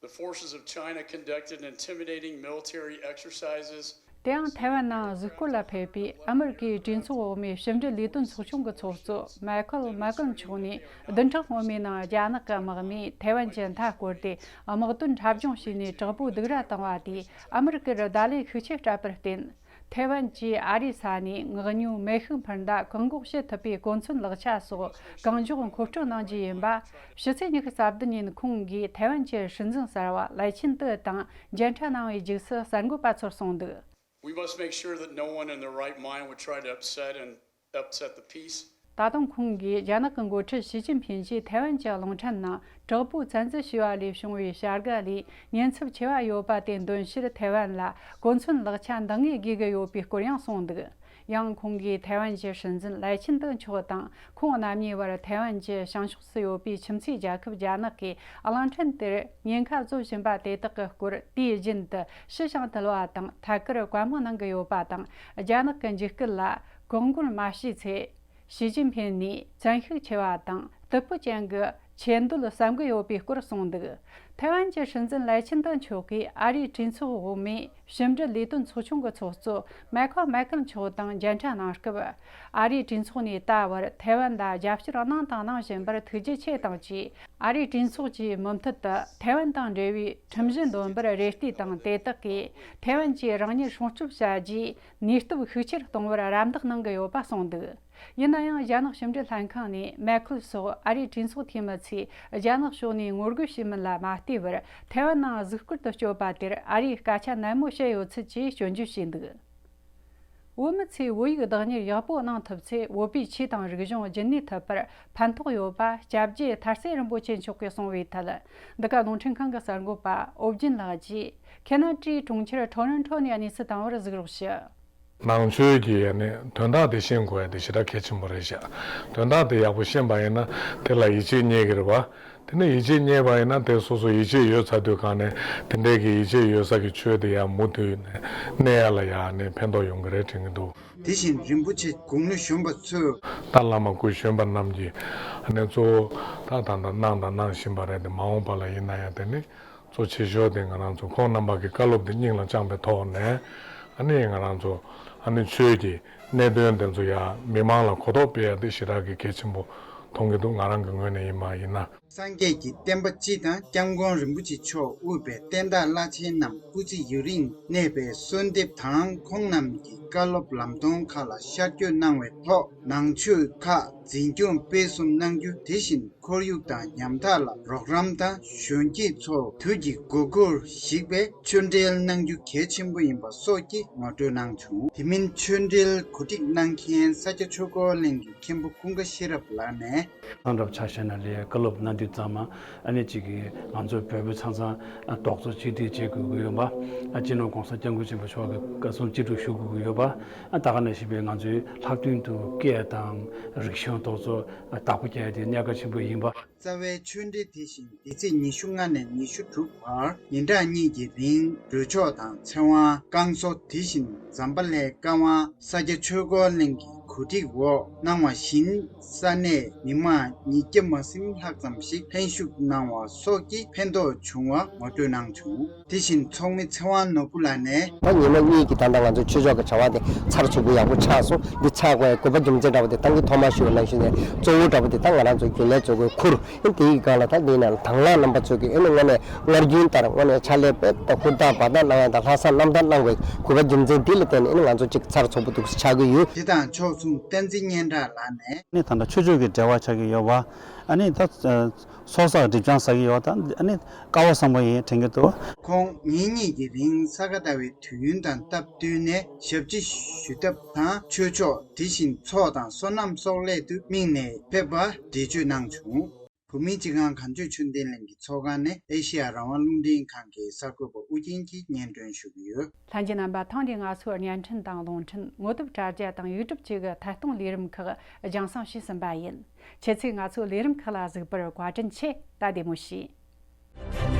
The forces of China conducted intimidating military exercises. དེའང་ཐའེ་ཝན་ནང་གཟིགས་སྐོར་ལ་ཕེབས་པའི་ཨ་མི་རི་ཀའི་གྲོས་ཚོགས་འོག་མའི་ཕྱི་འབྲེལ་ལས་དོན་ཚོགས་ཆུང་གི་ཚོགས་གཙོ་མེ་ཁོལ་མེ་ཀོན་མཆོག་ནས། བདུན་ཕྲག་སྔོན་མའི་ནང་རྒྱ་ནག་གི་དམག་མིས་ཐའེ་ཝན་གྱི་མཐའ་བསྐོར་ཏེ། དམག་དོན་འཁྲབ་སྦྱོང་བྱས་ནས་དྲག་པོའི་སྡུག་ར་བཏང་བ་དེས་ཨ་མི་རི་ཀར་བརྡ་ལན་ཤུགས་ཆེ་སྤྲད་པར་བརྟེན། ཐའེ་ཝན་གྱིས་ཨ་རིའི་ས་ནས་མངགས་ཉོའི་མེ་ཤུགས་འཕུར་མདའ་བཀག་འགོག་བྱེད་ཐུབ་པའི་གོ་མཚོན་ལག་ཆ་སོགས་གང་མགྱོགས་མཁོ་སྤྲོད་གནང་རྒྱུ་ཡིན་པ། ཕྱི་ཚེས་ཉི་ཤུ་རྩ་བདུན་ཉིན་ཁོང་གིས་ཐའེ་ཝན་གྱི་སྲིད་འཛིན་གསར་བ་ལའེ་ཆིན་ཏེ་དང་མཇལ་འཕྲད་གནང་བའི་རྗེས་སུ་གསར་འགོད་པ་ཚོར་གསུངས་འདུག We must make sure that no one in their right mind would try to upset and upset the peace. ད་དུང་ཁོང་གིས་རྒྱ་ནག་གི་འགོ་ཁྲིད་ཞི་ཅིན་ཕིན་གྱིས་ཐའེ་ཝན་གྱི་གླིང་ཕྲན་ནང་དྲག་པོའི་བཙན་འཛུལ་བྱས་པ་ལས་བྱུང་བའི་བྱ་དགའ་ལས་ཉེན་ཚབས་ཆེ་བ་ཡོད་པ་དེ་འདོན་ཕྱིར། ཐའེ་ཝན་ལ་གོ་མཚོན་ལག་ཆ་འདང་ངེས་དགོས་ཀྱི་ཡོད་པའི་སྐོར་ཡང་གསུངས་འདུག་ཡང་ཁོང་གིས་ཐའེ་ཝན་གྱི་སྲིད་འཛིན་ལའེ་ཆིན་ཏེ་མཆོག་དང་། ཁོང་རྣམ་གཉིས་བར་ཐའེ་ཝན་གྱི་བྱང་ཕྱོགས་སུ་ཡོད་པའི་ཁྱིམ་མཚེས་རྒྱལ་ཁབ་རྒྱ་ནག་གིས་གླིང་ཕྲན་དེར་ཉེན་ཁ་བཟོ་བཞིན་པ་དེ་དག་གི་སྐོར། དུས་རྒྱུན་དུ་ཕྱི་ཞིང་དུལ་བ་དང་ཐད་ཀར་བཀའ་མོལ་གནང་གི་ཡོད་པ་དང་། རྒྱ་ནག་གི་འཇིགས་སྐུལ་ལ་གོང་བཀུར་མ་བྱས་ཚེ། ཞི་ཅིན་ཕིན་ནས་བཙན་ཤུགས་ཆེ་བ་དང་སྟུག་པོ་ཅན་གྱི་ཆེ་འདོད་བསམ་གྱི་ཡོད་པའི་སྐོར་གསུངས་འདུག་ཐའེ་ཝན་གྱི་སྲིད་འཛིན་ལའེ་ཆིན་ཏེ་མཆོག་གིས་ཨ་རིའི་གྲོས་ཚོགས་འོག་མའི་ཕྱི་འབྲེལ་ལས་དོན་ཚོགས་ཆུང་གི་ཚོགས་གཙོ་མེ་ཁོལ་མེ་ཀོན་མཆོག་དང་མཇལ་འཕྲད་གནང་སྐབས། ཨ་རིའི་གྲོས་ཚོགས་ནས་ད་བར་ཐའེ་ཝན་ལ་རྒྱབ་སྐྱོར་གནང་དང་གནང་བཞིན་པར་ཐུགས་རྗེ་ཆེ་དང་བཅས། ཨ་རིའི་གྲོས་ཚོགས་ཀྱིས་མུ་མཐུད་དུ་ཐའེ་ཝན་དང་འབྲེལ་བའི་ཁྲིམས་གཞི་འདོན་པར་རེ་ལྟོས་དང་། དེ་དག་གིས་ཐའེ་ཝན་གྱིས་རང་ཉིད་སྲུང་སྐྱོབ་བྱ་རྒྱུའི་ནུས་སྟོབས་ཤུགས་ཆེར་གཏོང་བར་རམ་འདེགས་གནང་གི་ཡོད་པ་གསུངས་འདུག་ཡིན་ན་ཡང་། རྒྱ་ནག་ཕྱི་འབྲེལ་ལྷན་ཁང་ནས་མེ་ཁུལ་སོགས་ཨ་རིའི་གྲོས་ཚོགས་འཐུས་མི་ཚོས་རྒྱ་ནག་ཕྱོགས་ནས་ངོ་རྒོལ་བྱས་མིན་ལ་མ་ལྟོས་པར། ཐའེ་ཝན་ནང་གཟིགས་སྐོར་དུ་བསྐྱོད་པ་དེར་ཨ་རིས་སྐད་ཆ་ནན་མོ་བཤད་ཡོད་ཚུལ་གྱིས་སྐྱོན་བརྗོད་བྱས་འདུག་བོད་མི་ཚོས་བོད་ཡིག་བདག་གཉེར་ཡག་པོ་གནང་ཐུབ་ཚེ། བོད་པའི་ཆོས་དང་རིག་གཞུང་རྒྱུན་གནས་ཐུབ་པར་ཕན་ཐོགས་ཡོད་པ། སྐྱབས་རྗེ་ཐར་རྩེ་རིན་པོ་ཆེ་མཆོག་གིས་གསུངས་པའི་ཐད། འདི་ག་རླུང་འཕྲིན་ཁང་གི་གསར་འགོད་པ་ཨོ་རྒྱན་ལགས་ཀྱིས་ཁེ་ན་ཌའི་གྲོང་ཁྱེར་ཊོ་རོན་ཊོ་ནས་གནས་ཚུལ་བཏང་བར་གཟིགས་རོགས་ཞུ། ནང་ཆོས་ཀྱི་ཡ་ནི་དོན་དག་དེ་ཤེས་དགོས་ཡ་དེ་ཞེ་དྲག་གལ་ཆེན་པོ་རེད་ཤག་དོན་དག་དེ་ཡག་པོ་ཤེས་པ་ཡིན་ན་དེ་ལ་ཡིད་ཆེས་རྙེད་ཀྱི་རེད་བ། དེ་ནས་ཡིད་ཆེས་རྙེད་པ་ཡིན་ན་དེ་སོ་སོ་ཡིད་ཆེས་ཡོད་ཚར་དུས་གང་ནས་དེ་འདྲའི་གི་ཡིད་ཆེས་ཡོད་ས་གི་ཆོས་དེ་ཡང་མུ་མཐུད་ནས་གནས་ཡ་ལ་ཡང་ནས་ཕན་ཐོགས་ཡོང་གི་རེད་དྲན་གྱི་འདུག་དེ་བཞིན་རིན་པོ་ཆེ་དགུང་ལོ་གཞོན་པ་ཚོས། ད་བླ་མ་སྐུ་གཞོན་པ་རྣམས་ཀྱིས་ཨ་ནི་གཙོ་བོ་ད་ད་ལྟ་གནང་དང་གནང་བཞིན་པ་རེད་དེ། མ་འོངས་པ་ལ་ཡིན་ན་ཡང་དེ་ནི་གཙོ་ཆེ་ཤོས་དེ་ང་རང་ཚོ་ཁོང་རྣམ་པ་གི་བཀའ་སློབ་དེ་སྙིང་ལ་བཅངས་པའི་ཐོག་ནས་ཨ་ནི་ང་རང་ཚོ་ཨ་ནི་ཆོས་ཀྱི་གནད་དོན་དེ་ཚོ་ཡང་མི་མང་ལ་གོ་རྟོགས་སྤེལ་ཡ་དེ་ཞེ་དྲག་གི་གལ་ཆེན་པོ་མཐོང་གི་འདུག་ང་རང་གི་ངོས་ནས་ཡིན་པ་ཡིན་ན། སངས་རྒྱས་ཀྱི་བསྟན་པ་སྤྱི་དང་སྐྱབས་མགོན་རིན་པོ་ཆེ་མཆོག་དབུས་པའི་བསྟན་བདག་བླ་ཆེན་རྣམས་སྐུ་ཚེ་ཡུན་རིང་གནས་པའི་གསོལ་འདེབས་དང་། ཁོང་རྣམས་ཀྱི་བཀའ་སློབ་ལམ་སྟོན་ཁག་ལ་ཤར་བསྐྱོད་གནང་བའི་ཐོག་ནང་ཆོས་ཁག་འཛིན་སྐྱོང་སྤེལ་གསུམ་གནང་རྒྱུ། དེ་བཞིན་ཁོར་ཡུག་དང་ཉམ་ཐག་ལ་རོགས་རམ་དང་། གཞོན་སྐྱེས་ཚོར་དུས་ཀྱི་དགོས་མཁོར་གཞིགས་པའི་ཆོས་འབྲེལ་གནང་རྒྱུ་གལ་ཆེན་པོ་ཡིན་པ་སོགས་ཀྱི་ངོ་སྤྲོད་གནང་བྱུང་། དེ་མིན་ཆོས་འབྲེལ་གོ་སྒྲིག་གནང་མཁན་ས་སྐྱ་ཆོས་འཁོར་གླིང་གི་མཁན་པོ་ཀུན་དགའ་ཤེས་རབ་ལགས་ནས། ཁང་རབ་ཆ་བཞག་ན་ལས་བཀའ་སློབ་གནང་དུས་ཙམ་མ་ཨ་ནི་གཅིག་གིས་ང་ཚོ་བོད་པ་ཚང་ཚང་ཨ་རྡོག་རྩ་གཅིག་སྒྲིལ་བྱེད་དགོས་ཀྱི་ཡོད་པ། ཨ་སྤྱི་ནོར་༸གོང་ས་༸སྐྱབས་མགོན་ཆེན་པོ་མཆོག་གི་བཀའ་གསུང་ཅི་སྒྲུབ་ཞུ་དགོས་ཀྱི་ཡོད་པ། ཨ་ད་ག་ནང་བཞིན་པའི་ང་ཚོའི་ལྷག་དོན་དུ་སྐད་དང་རིག་གཞུང་རྡོག་རྩ་ཨ་བདག་པོ་རྒྱག་ཡ་དེ་གནད་འགག་ཆེན་པོ་ཡིན་པ། རྩ་བའི་ཆོས་འབྲེལ་དེ་བཞིན་འདི་ཚེས་ཉི་ཤུ་ལྔ་ནས་ཉི་ཤུ་དྲུག་བར་ཉིན་གྲངས་གཉིས་ཀྱི་རིང་གྲོས་ཆོག་དང་ཚེ་དབང་བསྐང་གསོ། དེ་བཞིན་ཛམ་བྷ་ལའི་བཀའ་དབང་ས་སྐྱ་ཆོས་འཁོར་གླིང་གི་ གོ་སྒྲིག་འོག་གནང་བ་བཞིན། ས་གནས་མི་མང་ཉིས་བརྒྱ་མ་ཟིན་ལྷག་ཙམ་ཞིག་ལྷན་ཞུགས་གནང་བ་སོགས་ཀྱིས་ཕན་ཐོགས་བྱུང་བ་ངོ་སྤྲོད་གནང་བྱུང་། དེ་བཞིན་ཚོགས་མི་ཚེ་དབང་ནོར་བུ་ལགས་ནས། ད་ཉི་མ་གཉིས་ཀྱི་ད་ལྟ་ང་ཚོ་ཆོས་ཕྱོགས་ཀྱི་བྱ་བ་དེ་ཚགས་ཚུད་པོ་ཡག་པོ་ཆགས་སོང་། འདི་ཆགས་དགོས་དགོས་པ་རྒྱུ་མཚན་འདྲ་པོ་དེ་ཏང་གི་ཐོག་མར་ཞུ་བའི་ནང་བཞིན་ནས་གཙོ་བོ་འདྲ་པོ་དེ་ད་ང་རང་ཚོ་རྒྱུན་ལས་ཚོ་གི་ཁུར། ཨེ་དེའི་སྒང་ལ་ད་འདི་ནང་དང་བླངས་རྣམ་པ་ཚོས་ཀྱི་ཨེ་ནི་དངོས་གནས་སྔར་རྒྱུན་ལྟར་དངོས་གནས་ཕྱག་ལས་དཔེ་ད་ཧུར་ཐག་འབད་ཐག་གནང་ཡ་དང་ལྷག་བསམ་རྣམ་དག་གནང་བའི་དགོས་པ་རྒྱུ་མཚན་འདི་ལ་བརྟེན་ནས་ཨེ་ནི་ང་ཚོ་གཅིག་ཚགས་ཚུད་པོ་འདུག་ཆགས་ཀྱི་ཡོད། དེ་དང་ཕྱོགས་མཚུངས་བསྟན་འཛིན་སྙན་གྲགས་ལགས་ནས། ནི་ད་ལྟ་ཆོས་ཕྱོགས་ཀྱི་འབྲེལ་བ་ཆགས་ཀྱི་ཡོད་པ། ཨ་ནི་ད་ཚོགས་བསགས་སྒྲིབ་སྦྱང་ཟ་གི་ཡོད་པ་དང་ཨ་ནི་དཀའ་བ་བཟང་པོ་ཡིན་དྲན་གྱི་འདུག་ཁོང་ཉིན་གཉིས་ཀྱི་རིང་ས་ག་ཟླ་བའི་དུས་ཡུན་དང་སྟབས་བསྟུན་ནས་ཞབས་ཕྱི་ཞུ་ཐབས་དང་ཆོས་ཕྱོགས། དེ་བཞིན་ཚོགས་དང་སོ་ནམ་སོགས་སླད་དུ་དམིགས་ནས་ཕེབས་པ་འགྲེལ་བརྗོད་གནང་བྱུང་། བོད་མིའི་སྤྱི་ཁང་གངས་ལྗོངས་ཆོས་ལྡན་གླིང་གི་ཚོགས་ཁང་ནས་ཨེ་ཤེ་ཡ་རང་དབང་རླུང་འཕྲིན་ཁང་གི་གསར་འགོད་པ་ཨུ་རྒྱན་གྱིས་སྙན་སྒྲོན་ཞུ་གི་ཡོད། ལྷན་རྒྱས་རྣམ་པ། ཐེངས་འདིའི་ང་ཚོའི་བརྙན་འཕྲིན་དང་རླུང་འཕྲིན། ངོ་དེབ་དྲ་རྒྱ་དང་ཡུ་ཊུབ་བཅས་ཀྱི་ཐད་གཏོང་ལས་རིམ་ཁག་རྒྱང་སྲིང་བྱས་ཟིན་པ་ཡིན། ཁྱེད་ཚོས་ང་ཚོའི་ལས་རིམ་ཁག་ལ་གཟིགས་པར་བཀའ་དྲིན་ཆེ། ད་བདེ་མོ་བྱོས།